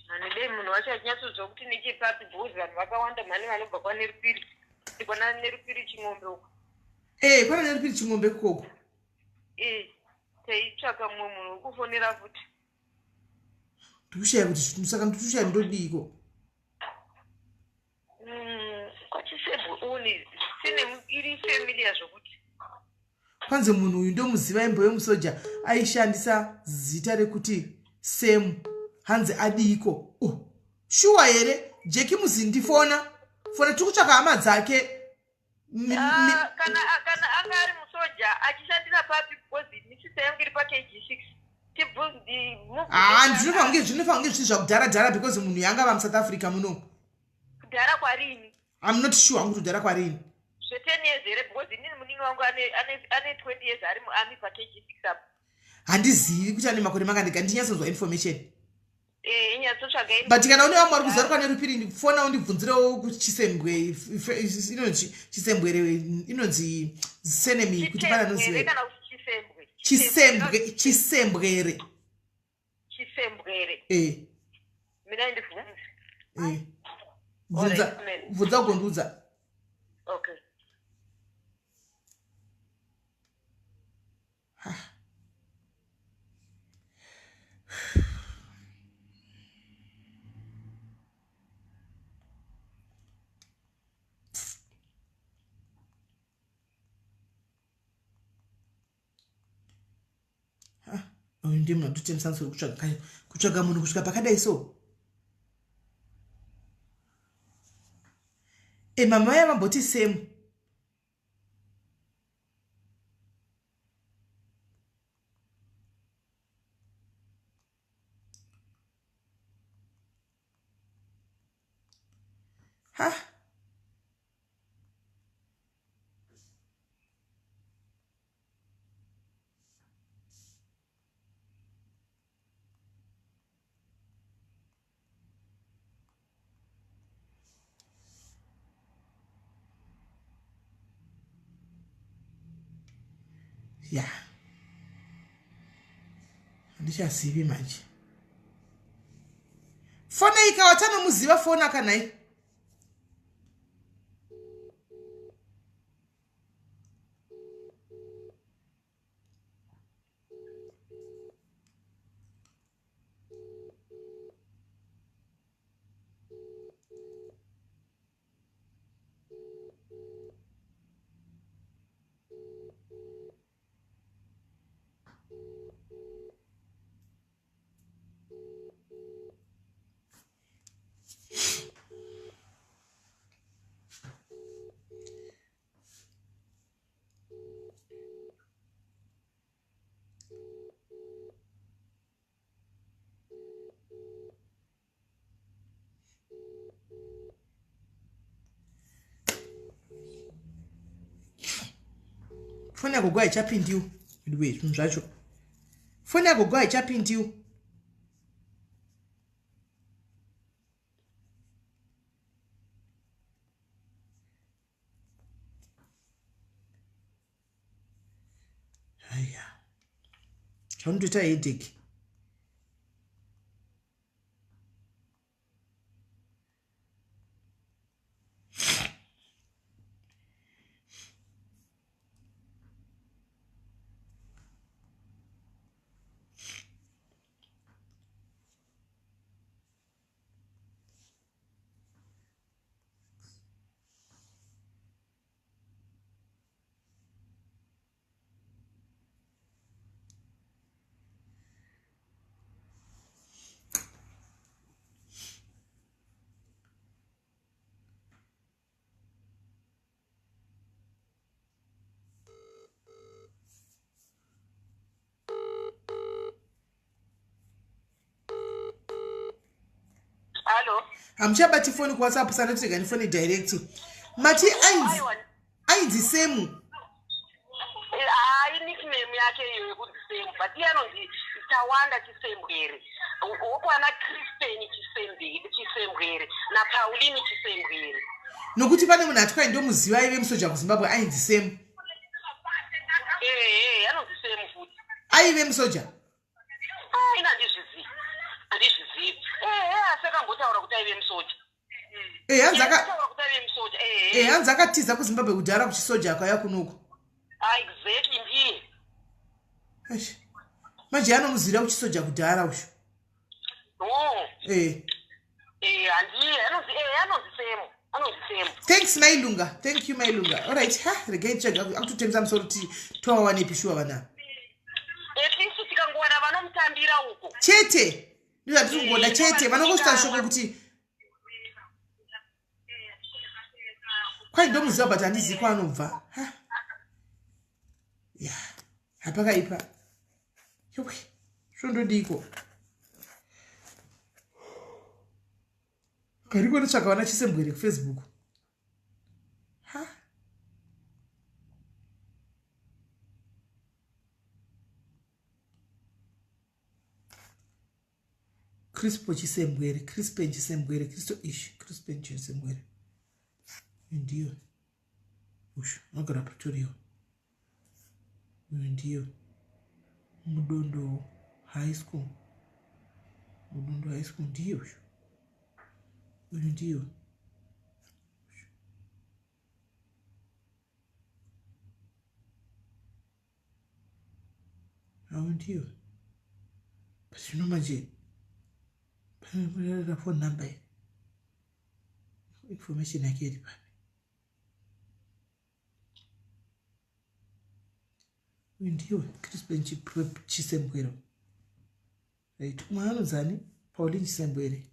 Mani dei munhu wacho achinyatsonzwa kuti nechepapi because vanhu vakawanda mhani vanobva kwaNerupiri. Kwana Nerupiri Ching'ombe uko. Eh, kwana Nerupiri Ching'ombe ikoko. Eh, taitsvaka mumwe munhu wekufonera futi. Ndikushaya kuti saka ndikushaya ndodiiko. KwaChisebwe uni sine iri familiar zvokuti. Kwanzi munhu uyu ndomuziva imbo yemusoja aishandisa zita rekuti Sam hanzi adiiko. Oh, shuwa here Jackie Muzindi fona. Fona tiri kutsvaka hama dzake. Ah, kana kana anga ari musoja achishandira papi because misista yangu iri pa KG6. Tibvunzi Ah, ndinofanira kunge zvinofanira kunge zviri zvakudhara dhara because munhu yanga va muSouth Africa muno. Kudhara kwarini? I'm not sure hangu kuti kudhara kwarini. Zve10 years here because inini munini wangu ane ane ane 20 years ari muarmy paKG6 apo. Handizivi kuti ane makore makandika ndinyatsonzwa information. Eh, inyatsotsvaga but kana une vamwe vari kuzaruka nerupiri fona undibvunzirewo kuchisembwe inonzi chisembwere inonzi senemi kuti pane anoziva chisembwe chisembwere chisembwere eh mina ndibvunze eh bvunza bvunza ugondiudza okay uyu ndiye munhu atotemesa musoro kutsvaga kayo kutsvaga munhu kusvika pakadai so e mama vaya vamboti same ha ya handichazivi manje fona ikawa tanomuziva fona kanai Foni yagogo haichapindiwo iwe zvinhu zvacho foni yagogo haichapindiwo haya chaunotoita headache Hallo. Hamuchabati foni kuWhatsApp sana tega nifoni direct. Mati ainzi ainzi semu. Hayi nickname yake iyo yekunzi semu but iye anonzi Tawanda Chisembwere. Wokwana Kristen Chisembwere Chisembwere naPauline Chisembwere. Nokuti pane munhu ati kwai ndomuziva aive musoja kuZimbabwe ainzi semu. Eh eh anonzi semu futi. Aive musoja. Ah, ini handizvizivi handizvizivi ehe asi akambotaura kuti aive musoja Eh, hanzi aka- taura kuti aive musoja ehe eh, hanzi akatiza kuzimbabwe kudhara kuchisoja akauya kunoku Ah, exactly ndiye Eish. manje anomuzivira kuchisoja kudhara ushu oh eh. eh handiye anonzi eh anonzi semu anonzi semu Thanks mailunga thank you mailunga alright ha regai titsvaga akutotemesa musoro kuti tovawanepi shuwa vana at least tikangowana vanomutambira uko chete ndozvatiri kungoda chete vanongosvita shoko kuti kwai ndomuziva but handizivi kwaanobva ha ya hapakaipa yowe zvondodiko Kariko notsvaga vana chisembwere kufacebook. Ha? Crispo Chisembwere, Crispen Chisembwere, Cristo ish, Crispen Chisembwere. Ndiyo. Ushu, anogara Pretoria. Uyu ndiyo. Mudondo High School. Mudondo High School ndiyo ushu. Uyu ndiyo. Awo ndiyo. But zvino manje pane phone number here. Information yake iri papi? Uyu ndiyo Crispin Chisembwero. Right, umwe anonzani? Pauline Chisembwere.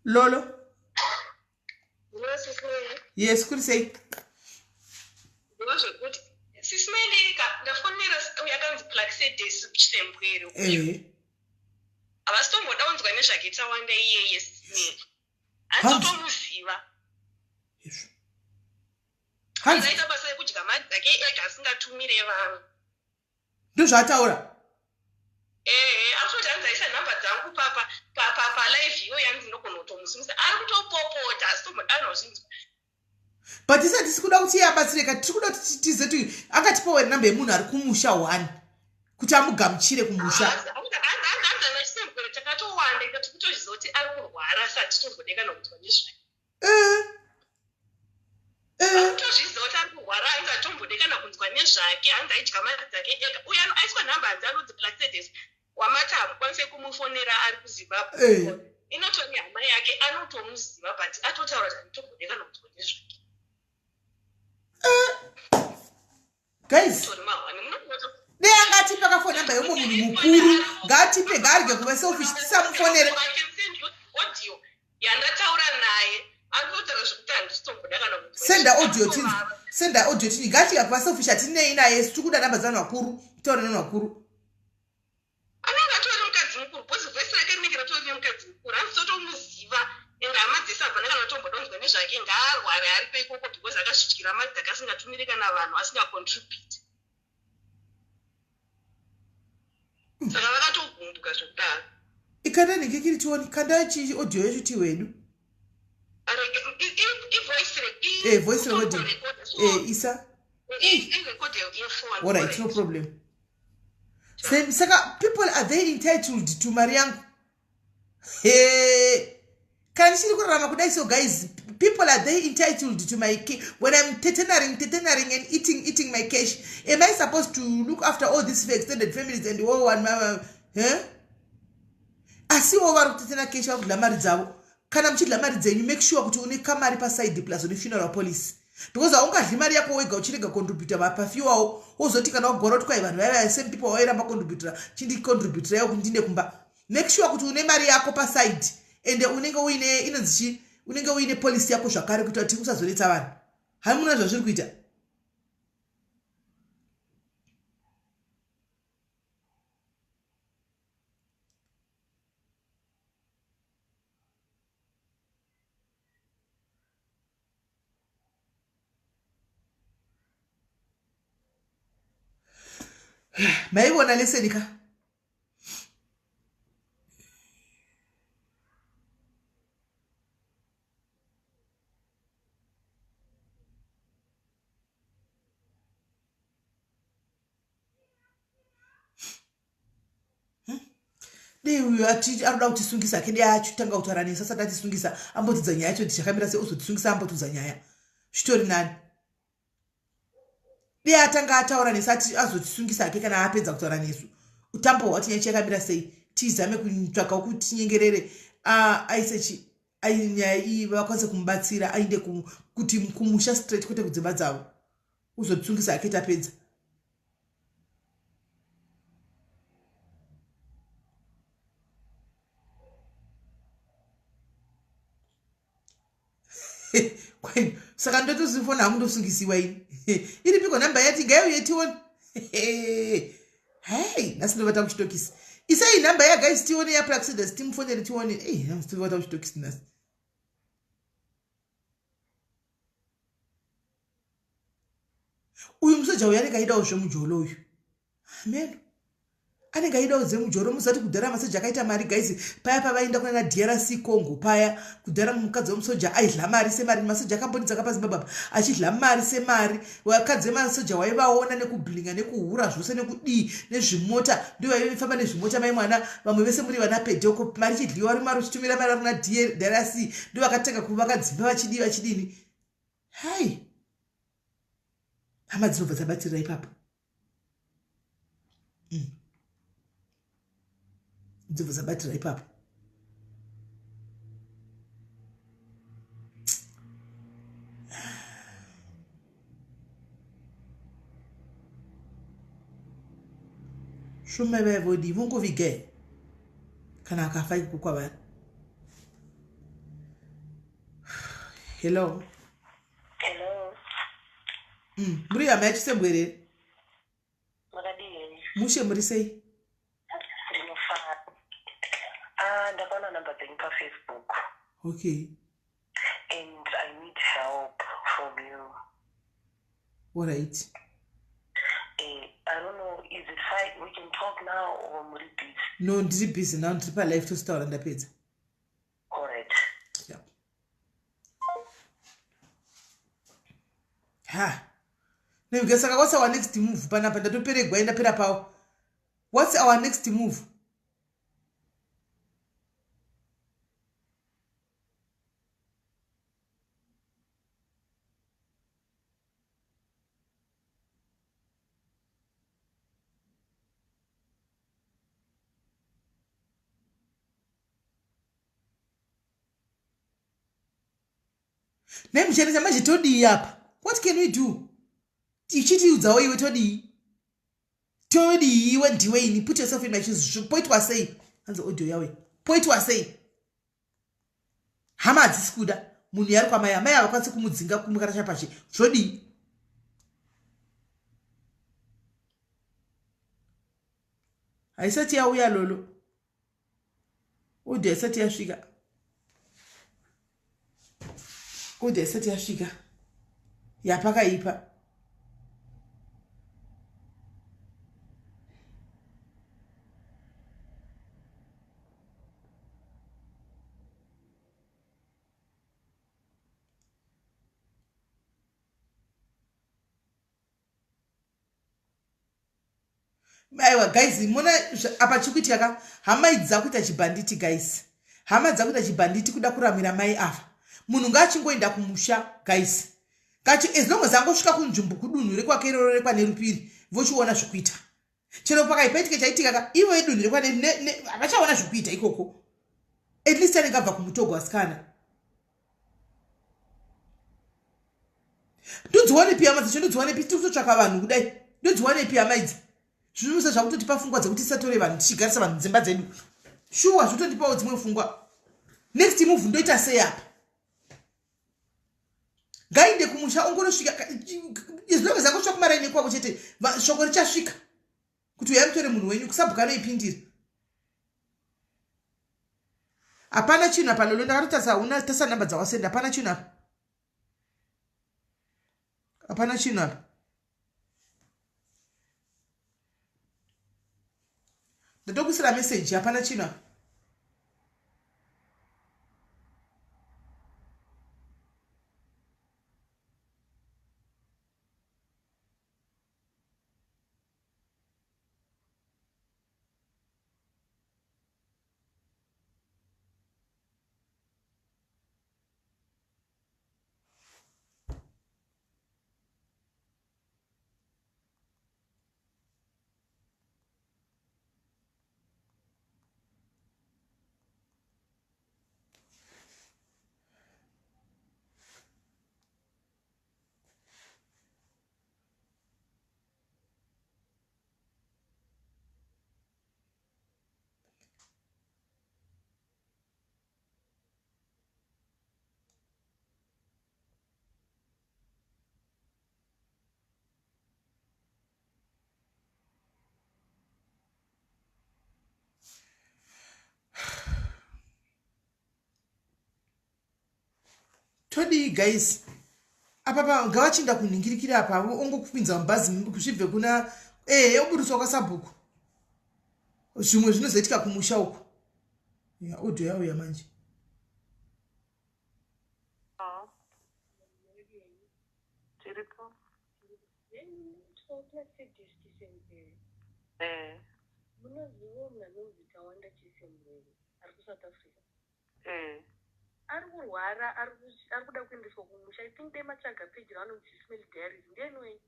Lolo. Yes, kuri sei? Ndozvekuti sisimelika ndafonera uyo akanzi Plaxedes Chisembwere. Eh. Havasi tomboda kunzwa nezvake Tawanda iyeye Sisimeli. Hanzi totomuziva. Izvo. Hanzi aita basa rekudya mari dzake ega asingatumire vanhu. Ndozvaataura. Ehe, akutoti hanzi aisa nhamba dzangu palive iyo yanzi ndogona kutomusungisa. Ari kutopopota asi tomboda anozvinzwa. But isati tisi kuda kuti iye abatsireka, tiri kuda kuti tize ti akatipawo here namba yemunhu ari kumusha one kuti amugamuchire kumusha. Hanzi ana Chisembwere takatowanda ika tikutozviziva kuti ari kurwara asi hatitombode kana kunzwa nezvake. Tozviziva kuti ari kurwara, hanzi hatombode kana kunzwa nezvake, hanzi aidya mari dzake ega. Uyo aiswa nhamba hanzi anonzi Plaxedes wamati hamukwanise kumufonera ari kuZimbabwe. Inotori hama yake anotomuziva but atotaura kuti handitombode kana kunzwa nezvake. Guys, Tori mahwani munokuti dei angatipa kafoni namba yeumwe munhu mukuru, ngaatipe, ngaarege kuva selfish, tisamufonere. I can send you audio yandataura naye, anotaura zvekuti handisitomboda kana kunzwa. Senda audio tinzi, senda audio tini. Ngatirege kuva selfish, hatinei naye, tiri kuda namba dzevanhu vakuru, kutaura nevanhu vakuru. Anenge atori mukadzi mukuru because voice rake rinenge ratori nemukadzi mukuru, hanzi totomuziva ende hama dzese hapana kana tomboda kunzwa nezvake, ngaarware aripo ikoko because akazvidyira mari dzake asingatumiri kana vanhu, asingacontribute, saka vakatogumbuka zvekudaro. Ikanda nhingikiri tioni, kanda chi audio yacho tiwedu. Ivoice. Voice recording. Isa. Irecord yefone. Alright, no problem. Saka people, are they entitled to mari yangu? He, kana ndichiri kurarama kudai so, guys, people, are they entitled to my when I'm tetenaring, tetenaring and eating, eating my cash, am I supposed to look after all these extended families and all one mama, huh? Asiwo vari kutetena cash, vari kudya mari dzavo. Kana muchidya mari dzenyu, make sure kuti une kamari paside plus une funeral policy, because haungadyi mari yako wega uchirega contributa pafiwawo, wozoti kana wagora kuti kwai vanhu vaiva same people wairamba contributora, chindicontributirayo kuti ndinde kumba. Make sure kuti une mari yako paside ende unenge uine inonzi chi, unenge uine policy yako zvakare kuitira kuti usazonetsa vanhu. Hamuna zvazviri kuita. Maivona leseni ka. Dei uyu ati arikuda kutisungisa ke, dei achitanga kutaura nesu asati atisungisa, ambotudza nyaya yacho kuti chakamira sei, ozotisungisa ambotudza nyaya, zvitori nani. Dei atanga ataura nesu ati azotisungisa hake kana apedza kutaura nesu, utambo hwati nyaya chakamira sei, tizame kutsvaka kuti tinyengerere aise chi nyaya iyi vakwanise kumubatsira ainde kuti kumusha straight, kwete kudzimba dzavo, uzotisungisa hake tapedza. Saka ndotozifona hangu ndosungisiwa ini. Iripiko nhamba yati ngaiuye tione. Hei, nhasi ndovata kuchitokisi. Isai nhamba ya guys tione ya Praxedes timufonere tione. Ei, nhasi ndovata kuchitokisi nhasi. Uyu musoja uyu anenge aidawo zvemujolo uyu. Hameno. Anenge aidawo dzemujolo musati kudhara masoja akaita mari guys paya pavaenda kunana DRC Congo paya kudhara mukadzi wemusoja aidla mari semari masoja akambonetsa kapa Zimbabwe apa achidla mari semari vakadzi vemasoja waivaona nekublinga nekuhura zvose nekudii nezvimota ndivo vaifamba nezvimota mai mwana vamwe vese muri vana pedoko mari chidliwa ri mari uchitumira mari kuna DRC ndivo vakatanga kuvaka dzimba vachidii vachidini hai hama dzinobva dzabatirira ipapo Dzobva dzabatira ipapo. Shumai vaya vodii vongoviga here kana akafa ikoko kwavari. Hello. Hello. Muri hama yachisembwere here? Makadii henyu? Mushe muri sei? Ndinofara. Ah, ndakaona number dzenyu paFacebook. Okay. And I need help from you. All right. Eh, I don't know, is it fine? We can talk now or muri busy? No, ndiri busy now, ndiri palive tozotaura ndapedza. All right. Yeah. Ha. Nekuti saka what's our next move panapa ndatoperegwa ndapera pawo. What's our next move? Nhai muchenesa manje todii apa? What can we do? Ichitiudzawo iwe todii? Todii iwe ndiwe ini put yourself in my shoes. Poitwa sei? Hanzi audio yawe. Poitwa sei? Hama hadzisi kuda munhu yari kwamai amai havakwanisi kumudzinga kumukarasha pashe. Zvodii? Haisati yauya lolo. Audio haisati yasvika. Audio haisati yasvika. Yapakaipa. Aiwa guys, mona apa chikuitika ka hama idzi dzakuita chibhanditi guys. Hama dzakuita chibhanditi kuda kuramwira mai ava. Munhu ngaachingoenda kumusha guys. Ngachi as long as angosvika kunzvimbo kudunhu rekwake iroro rekwanerupiri vochiona zvekuita. Chero pakaipaitike chaitika ka ivo idunhu rekwane havachaona zvekuita ikoko. At least anenge abva kumutogo asikana. Ndodziwanepi hama dzacho ndodziwanepi tiri kutotsvaka vanhu kudai ndodziwanepi hama idzi zvinosa zvakutotipa fungwa dzekuti tisatore vanhu tichigarisa vanhu dzimba dzedu shuwa zvototipawo dzimwe fungwa next move ndoita sei apa ngainde kumusha ongonosvika as long as angosvika kumaraini kwavo chete shoko richasvika kuti uyai mutore munhu wenyu kusabhuka anoipindira hapana chinhu apa lolo ndakatotarisa hauna tarisa number dzawasenda hapana chinhu apa hapana chinhu apa ndatokuisira message hapana chinhu apa Todii guys? Apa pa ngavachinda kunhingirikira apa ongokupinza mubhazi zvibve kuna ehe oburitswa kwasabhuku. Zvimwe zvinozoitika kumusha uku. Ya audio yauya manje. Tiripo. Eh. Munoziva munhu anonzi Tawanda Chisemurere ari kuSouth Africa? Eh. Ari kurwara, ari kuda kuendeswa kumusha. I think dai matsvaga page ravanonzi Smell Diaries. Ndiani wenyu?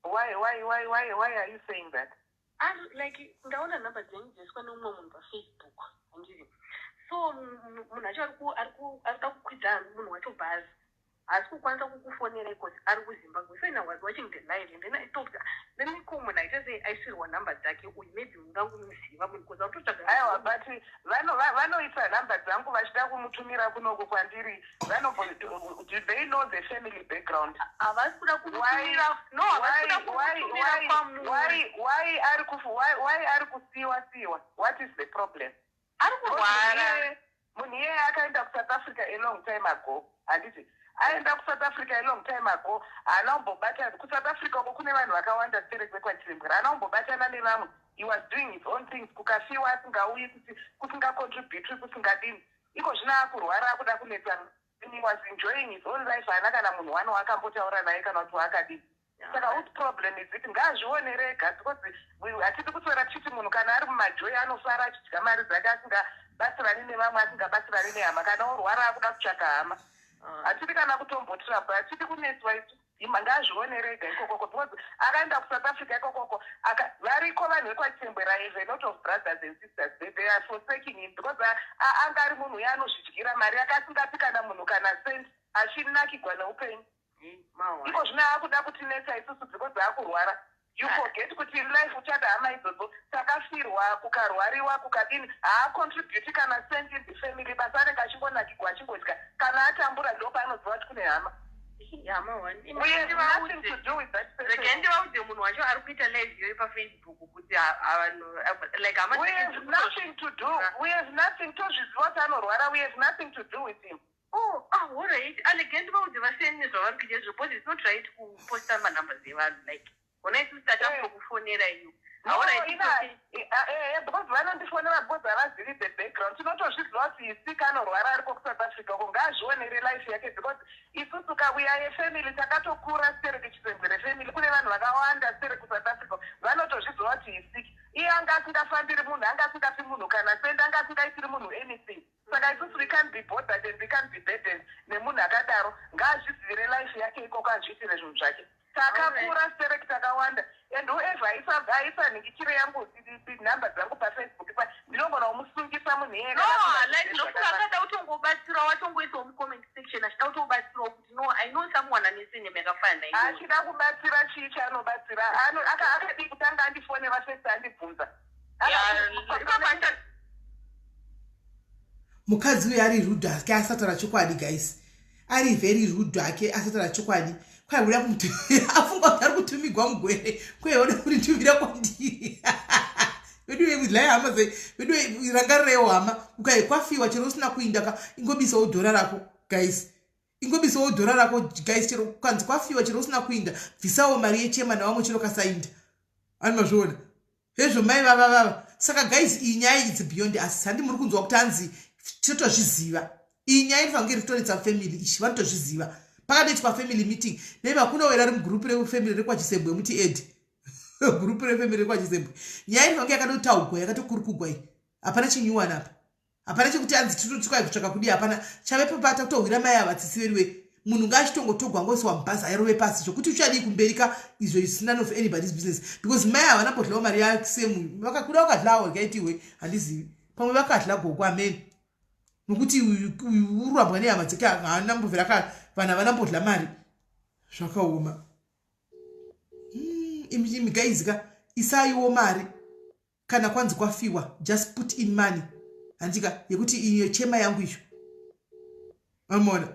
Why, why, why, why, why are you saying that? Ari like ndaona nhamba dzenyu dzaiswa neumwe munhu paFacebook. Handiti? So munhu acho ari kuda kukwidza munhu wacho bhazi. Haasi kukwanisa kukufonerai cause ari kuZimbabwe. So I was watching the live and then I thought let me call munhu aita sei aisirwa nhamba dzake uyu maybe munoda kumuziva munhu cause akutotsvaga. Aiwa but vanoisa nhamba dzangu vachida kumutumira kunoku kwandiri vanombo do they know the family background? Havasi kuda kumutumira. No, havasi kuda kumutumira kwamuri. Why ari kufu why ari kusiwa siwa? What is the problem? Ari kurwara. Munhu iyeye akaenda kuSouth Africa a long time ago. Handiti? Aenda kuSouth Africa a long time ago. Haana kumbobata kuSouth Africa uko kune vanhu vakawanda sterek vekwaChilembwera. Haana kumbobatana nevamwe. He was doing his own things. Kukafiwa asingauyi kuti kusingacontributwi kusingadini. Iko zvino akurwara akuda kunetsa. He was enjoying his own life. Haana kana munhu wani waakambotaura naye kana kuti waakadini. Saka whose problem is it? Ngaazvionere ega because hatidi kuswera tichiti munhu kana ari mumajoy anofara achidya mari dzake asingabatsirani nevamwe asingabatsirani nehama kana orwara akuda kutsvaka hama. Hatidi kana kutombotiramba hatidi kunetswa isu. Ngaazvionere ega ikokoko because akaenda kuSouth Africa ikokoko variko vanhu vekwaChembwera have a lot of brothers and sisters they are forsaking him because anga ari munhu uya anozvidyira mari yake asingapi kana munhu kana cent achinakigwa neupenyu. Iko zvino akuda kutinetsa isusu because akurwara. You forget kuti in life uchada hama idzodzo takafirwa kukarwariwa kukadini haacontribute kana cent in the family basa anenge achingonakigwa achingodya kana atambura ndopaanoziva kuti kune hama. Hama one. We have nothing to do with that person. Regai ndivaudze munhu wacho ari kuita live iyoyo paFacebook kuti vanhu like hama We have nothing to do. We have nothing tozviziva kuti anorwara. We have nothing to do with him. Oh, ah, all right. Regai ndivaudze vasiyane nezvavari kuita izvo because it's not right kuposta manumbers evanhu like ona isusu tatakutokufonera iyo. No, because vanondifonera because havazivi the background. Tinotozviziva kuti isika anorwara ariko kuSouth Africa uko ngaazvionere life yake because isusu ka we are a family takatokura sterek Chisembwere family kune vanhu vakawanda sterek kuSouth Africa vanotozviziva kuti isiki. Iye anga asingafambiri munhu anga asingapi munhu kana cent anga asingaitiri munhu anything. Saka isusu we can't be bothered and we can't be burdened nemunhu akadaro. Ngaazvizivire life yake ikoko azviitire zvinhu zvake. Takakura sterek takawanda and whoever aisa nhingikiro yangu nhamba dzangu paFacebook pa ndinogona kumusungisa munhu iyeye. No, like ndofunga akada kutongobatsirawo atongoisawo mucomment section achida kutobatsirawo kuti no I know someone ane surname yakafanana naiyoyo. Achida kubatsira chii chaanobatsira? Akadii kutanga andifonera first andibvunza. Mukadzi uyu ari rude hake asataura chokwadi guys. Ari very rude hake asataura chokwadi. Kwai uda kumutumira afunga kuti ari kutumigwa mugwere. Kwai uda kunditumira kwandiri. Veduwe lai hama dze veduwe rangarirewo hama ukai kwafiwa chero usina kuinda ka ingobisawo dhora rako guys. Ingobisawo dhora rako guys chero kanzi kwafiwa chero usina kuinda bvisawo mari yechema nawamwe chero kasainda. Ani mazviona? Hezvo mai vava vava. Saka guys iyi nyaya it's beyond us. Handi muri kunzwa kuti hanzi totozviziva. Iyi nyaya inofanira kunge iri family ichi vanotozviziva. Pakatoitwa family meeting. Nei hakuna wera ari mugroup refamily rekwaChisembwe muti ed. Group refamily rekwaChisembwe. Nyaya inofanira kunge yakatotaugwa yakatokurukugwa iyi. Hapana chinyuwana apa. Hapana chekuti hanzi tinotsvaka kutsvaka kudii hapana. Chavepo pata kutohwira mai ava tsitsi veduwe. Munhu ngaachitongotogwa ngoiswa mubhazi airove pasi zvokuti uchadii kumberi ka izvo is none of anybody's business because mai havana mbodlawo mari yasemu vakakuda vakadlawo rikaitiwe handizivi pamwe vakadla gogo amene nokuti uyu urambwa nehama dzake haana mbovera ka vanhu havana mbodla mari zvakaoma. Imi guys ka isaiwo mari kana kwanzi kwafiwa just put in money handika yekuti iyo chema yangu iyo amona.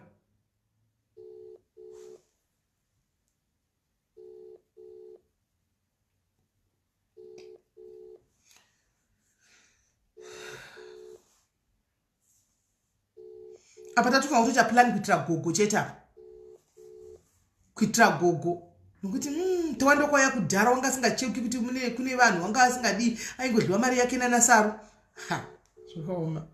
Apa tatofanira kutoita plan kuitira gogo chete apa. Kuitira gogo. Nokuti mm, tawanda kwauya kudhara wanga asingacheuki kuti mune kune vanhu wanga asingadii aingodliwa mari yake nanaSaru. Ha, zvakaoma.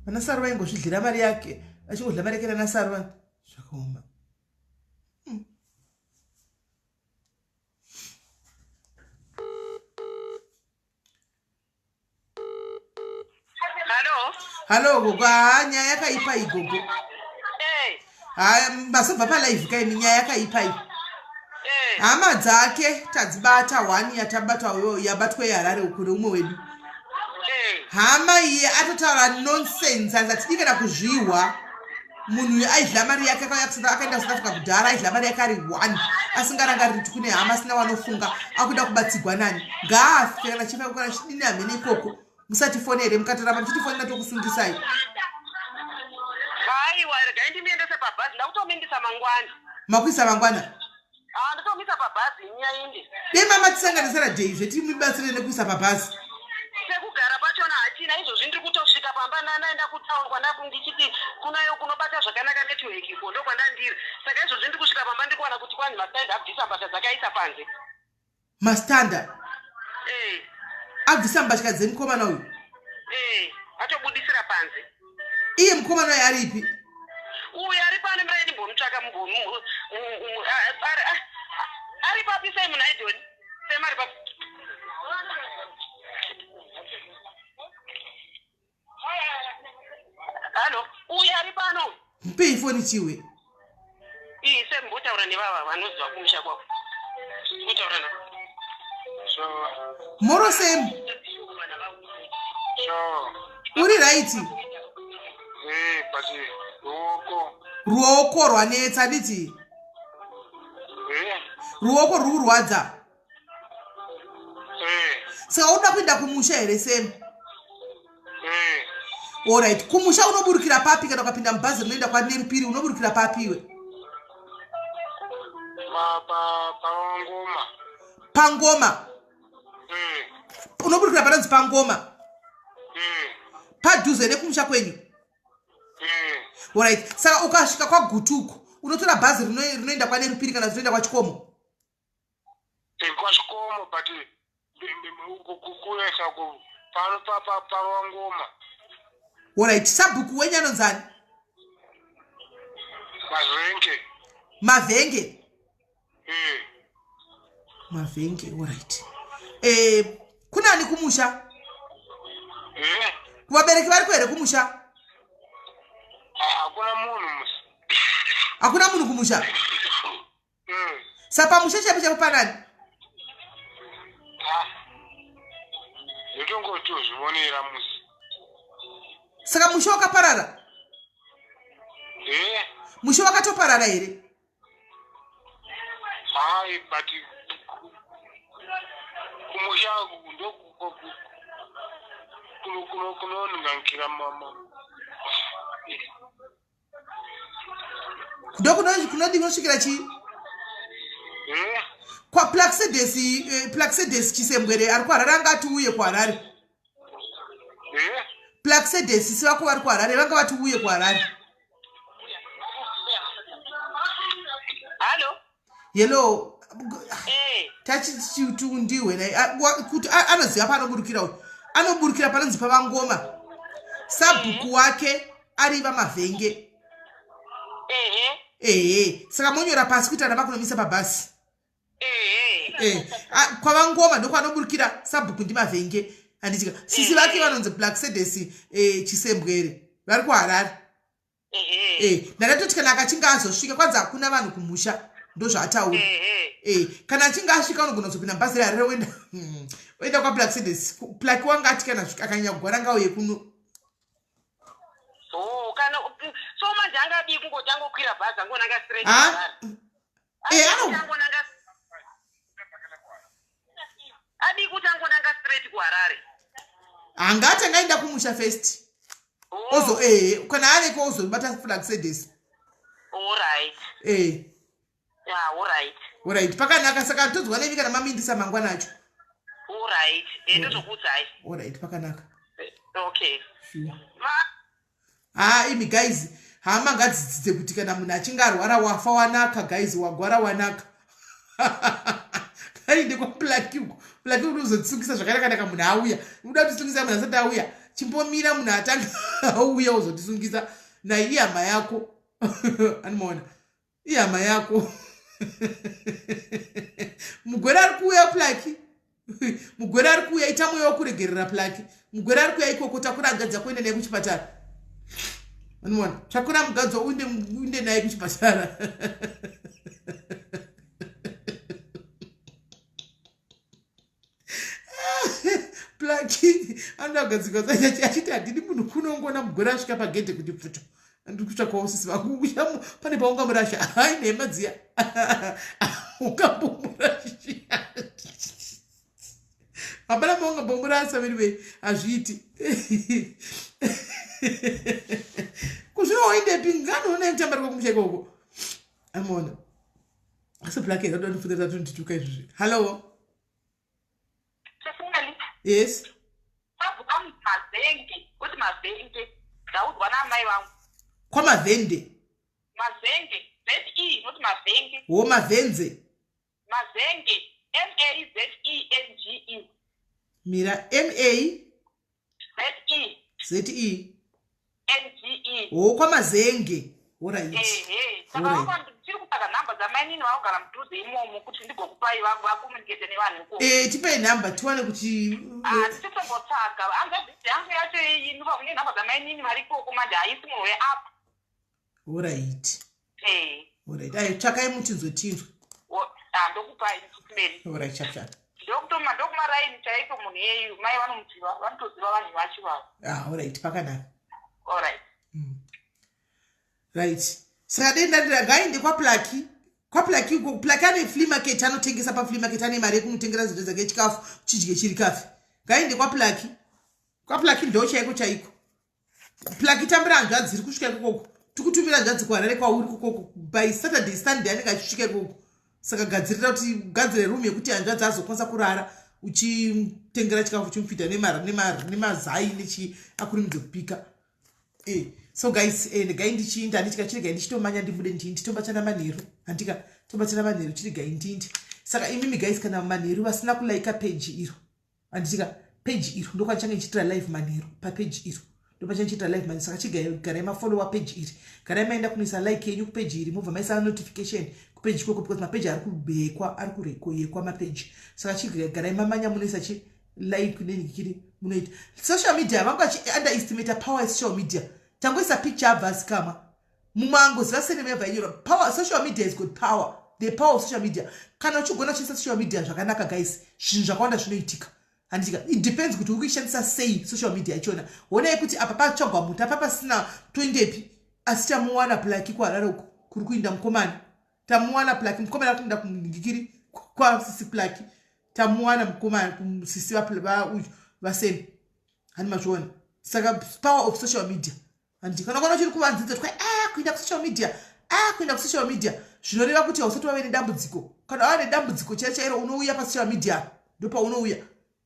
VanaSaru vaingozvidlira mari yake, vachingodla mari yake nanaSaru. Zvakaoma. Hallo. Hallo gogo, haa nyaya yakaipa iyi gogo. Eh. Haa masobva palive kaimi nyaya yakaipa iyi. Eh. Hama dzake tadzibata one yatabatwa yabatwa yeHarare uku neumwe wedu. Eh. Hama iye atotaura nonsense hanzi hatidi kana kuzvihwa. Munhu uyu aidla mari yake akauya kuSouth akaenda kuSouth Africa kudhara aidla mari yake ari one asingarangariri kuti kune hama asina wanofunga akuda kubatsigwa nani ngaafe kana chifa kana chidini hamene ikoko musatifonere mukatoramba muchitifonera tokusungisai. Aiwa regai ndimuendese pabhazi ndakutomindisa mangwana. Makuisa mangwana? Ah, ndotomisa pabhazi nyaya inde. Dei mama tisanganisira day zvetimubatsire nekuisa pabhazi. Pekugara pachona hachina izvozvi ndiri kutosvika pamba ndandaenda kutown kwanda ndichiti kunayo kunobata zvakanaka network iko ndokwandandiri saka izvozvi ndiri kusvika pamba ndiri kuwana kuti kwanzi mastand abvisa mbatya dzakaisa panze. Mastanda Eh. Abvisa mbatya dzemukomana uyu. Eh, atobudisira panze. Iye mukomana uyu aripi? Uyu ari pano mira ndimbomutsvaka ari papi sei munhu aidoni? Sema ari papi? Hallo, uyu ari pano. Mupei foni chiwe. Iyi sembotaura nevava vanoziva kumusha kwako. Kutaura navo. Sure. Moro Sam. Sure. Uri right? Eh, but ruoko. Ruoko rwanetsa diti. Eh. Ruoko ruri kurwadza. Eh. Saka unoda kuenda kumusha here Sam? Eh. Alright, kumusha unoburukira papi kana ukapinda mubhazi rinoenda kwaNerupiri unoburukira papi iwe? Pa pa pangoma. Pangoma. Eh. Unoburukira panonzi pangoma. Eh. Padhuze nekumusha kwenyu. Eh. Alright, saka ukasvika kwaGutu uko unotora bhazi rinoenda kwaNerupiri kana rinoenda kwaChikomo? Kwachikomo but kuesa pano parwangoma. Alright, sabhuku wenyu anonzani? Mavhenge. Mavhenge? Eh. Mavhenge, alright. Eh, kunani kumusha? Eh. Kuvabereki variko here kumusha? Hakuna munhu musi. Hakuna munhu kumusha? Saka pamusha chaipo chaipo panani? Ndotongotozvionera musi. Saka musha wakaparara? Eh. Musha wakatoparara here? Hai, but kumusha ndo kunongankira mama. Ndokunodi kunosvikira chii? Eh? Kwa Plaxedes, Plaxedes Chisembwere ari kuHarare anga ati uye kuHarare. Eh? Plaxedes sivako vari kuHarare vanga vati uye kuHarare. Hallo. Hello. Eh. Tachitundiwe naye kuti anoziva paanoburukira uyu. Anoburukira panonzi pavangoma. Sabhuku wake ari vaMavhenge. Ehe. Ehe. Saka monyora pasi kuita rava kunomisa pabhasi. Ehe. Eh, kwavangoma ndokwanoburukira sabhuku ndiMavhenge. Handitika. Sisi vake vanonzi Black Sedes Chisembwere vari kuHarare. Ehe. Eh, ndakatoti kana akachinge azosvika kwanzi hakuna vanhu kumusha ndozvaataura. Ehe. Eh, kana achinge asvika unogona kuzopinda mubhazi reHarare oenda oenda kwaBlack Sedes. Plaki wanga ati kana akanyanya kugwara ngauye kuno. Oh, kana so manje angadii kungoti angokwira bhazi angonanga straight Ha? kuHarare? Eh, Adii kuti angonanga straight kuHarare? Angati angaenda kumusha first. Oh. Ozo kana ariko ozobata Black Sedes. All right. Eh. Yeah, all right. Alright, pakanaka saka todzwa nemi kana mamindisa mangwana acho. All right. Eh, ndozokuudzai. Alright, pakanaka. Okay. Sure. Ma Haa imi guys, hama ngadzidzidze kuti kana munhu achinge arwara wafa wanaka guys, wagwara wanaka. Kainde kwaplaki uko. Plaki unozotsungisa zvakanakanaka munhu auya. Unoda kutisungisa munhu asati auya. Chimbomira munhu atanga auya uzotisungisa. Naye ihama yako. Anomaona. Ihama yako. Mugwere ari kuuya plaki. Mugwere ari kuuya ita mweya wekuregerera plaki. Mugwere ari kuuya ikoko takura hanzvadzi yako ende naye kuchipatara. Anomaona. Takura mugadzwa uinde uinde naye kuchipatara. Plaki anoda kugadzirwa achiti handidi munhu kunongona mugwere asvika pagedhe kuti pfuto. Ndiri kutsvakawo sisi vangu uya pane paungamurasha hai nhema dziya ungambomurasha hapana paungambomurasa veniwe hazviiti kuzvino waindepi ngani unonaye kutamba riko kumusha ikoko amona asi black yakatoda ndifunira tondituka izvozvi hallo yes mazenge kuti mazenge ndaudzwa naamai vangu kwamavhende mazenge ze not mazenge wo mavhenze mazenge m a z e n g e mira m a z e z e n g e wo kwamazenge orit ehe saka tiri kutsvaga nhamba dzamainini vakugara mudhuze imomo kuti ndigokupai vakomunikete nevanhu ikoko e tipei nhamba tiwane kuti ah, tichitombotsvaga hanzvadzi yangu yacho iyi inopa kune nhamba dzamainini vari ikoko manje haisi munhu weapp orit orit ayo tsvakai mutinzwe tinzwe ah, ndokupai meri orit chap chap ndokutoma ndokumaraini chaiko munhu iyeyu mai vanomuziva vanotoziva vanhu vacho vavo ah orit pakanaka orit Right saka denda ndiragai kwaplaki kwaplaki uko plaki ane flea market anotengesa paflea market ane mari yekumutengera zinto dzake chikafu chidye chiri kafi ngainde kwaplaki kwaplaki ndo chaiko chaiko plaki tambira hanzvadzi iri kusvika ikokoko tikutumira hanzvadzi kuharare kwauri kokoko by saturday sunday anenge achisvika ikoko saka gadzirira kuti gadzire room yekuti hanzvadzi azokwanisa kurara uchitengera chikafu chimufidha nemazai nechi akurumidze kupika eh, so guys eh, regai ndichiinda handitika chiregai ndichitomanya ndibude ndindi tobatana manheru handika tobatana manheru chiregai ndindi saka imimi guys kana manheru vasina kulaika page iro handitika page iro ndokwandichange ndichiitira live manheru papage iro ndopachange ndichiitira live manheru saka chigarai mafollowa page iri garai maenda kunoisa like yenyu kupage iri mobva maisa notification kupage ikoko because mapeji ari kubekwa ari kurekoyekwa mapeji saka chigarai mamanya munoisa chi like nenyikiri munoita social media vanga vachi underestimate power yesocial media tangoisa picture abva asikama mumwe angoziva seneme yabva inyora power social media is good power the power of social media kana uchigona kushandisa social media zvakanaka guys zvinhu zvakawanda zvinoitika handitika it depends kuti uri kuishandisa sei social media yachona honai kuti apa patsvagwa muti apa pasina toendepi asi tamuwana plaki kuharare uko kuri kuinda mukomana tamuwana plaki mukomana ari kuinda kumhingikiri kwasisi plaki tamuwana mukomana kusisi vauyu vasemi handi mazviona saka power of social media handi kana kana uchiri kuvanzidza kuti ah kuinda kusocial media ah kuinda kusocial media zvinoreva kuti hausati wave nedambudziko kana wava nedambudziko chairo chairo unouya pasocial media ndopaunouya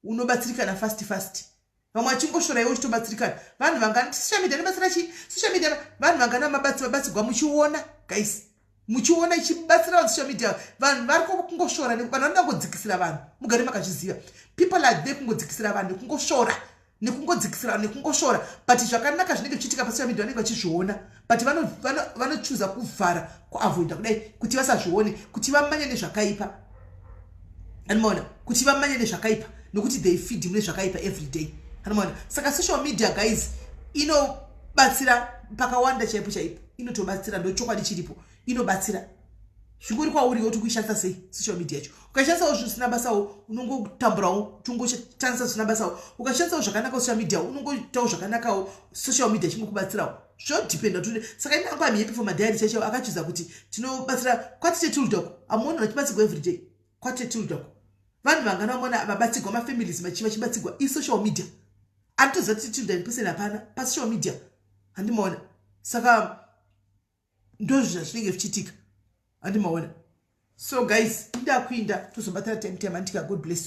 unobatsirikana fast fast vamwe vachingoshora iwe uchitobatsirikana vanhu vangana social media inobatsira chii social media vanhu vangana mabatsigwa muchiona guys muchiona ichibatsira vanhu social media vanhu vari kungoshora vanhu vanoda kungodzikisira vanhu mugare makazviziva people are there kungodzikisira vanhu nekungoshora nekungodzikisira vanhu nekungoshora but zvakanaka zvinenge zvichiitika pasocial media vanenge vachizviona but vanochuza kuvhara kuavoida kudai kuti vasazvione kuti vamanye nezvakaipa anomaona kuti vamanye nezvakaipa nokuti they feed mune zvakaipa every day anomaona saka social media guys inobatsira pakawanda chaipo chaipo inotobatsira ndochokwadi chiripo inobatsira zvingori kwauri woti kuishandisa sei social media yacho ukaishandisawo zvisina basawo unongotamburawo uchingoshandisa zvisina basawo ukashandisawo zvakanaka social media unongoitawo zvakanakawo social media chingokubatsirawo zvodependa kuti saka ini angu am happy for madiary chaichaiwo akachuza kuti tinobatsira kwatitetilda amuona vachibatsirwa everyday kwatetilda vanhu vangana vamona vabatsigwa mafamilies machi vachibatsigwa isocial media anditoziva kuti tilda in person hapana pasocial media handimaona saka ndozvazvinenge zvichiitika handimaona so guys ndakuinda tozobatana time time andika god bless you.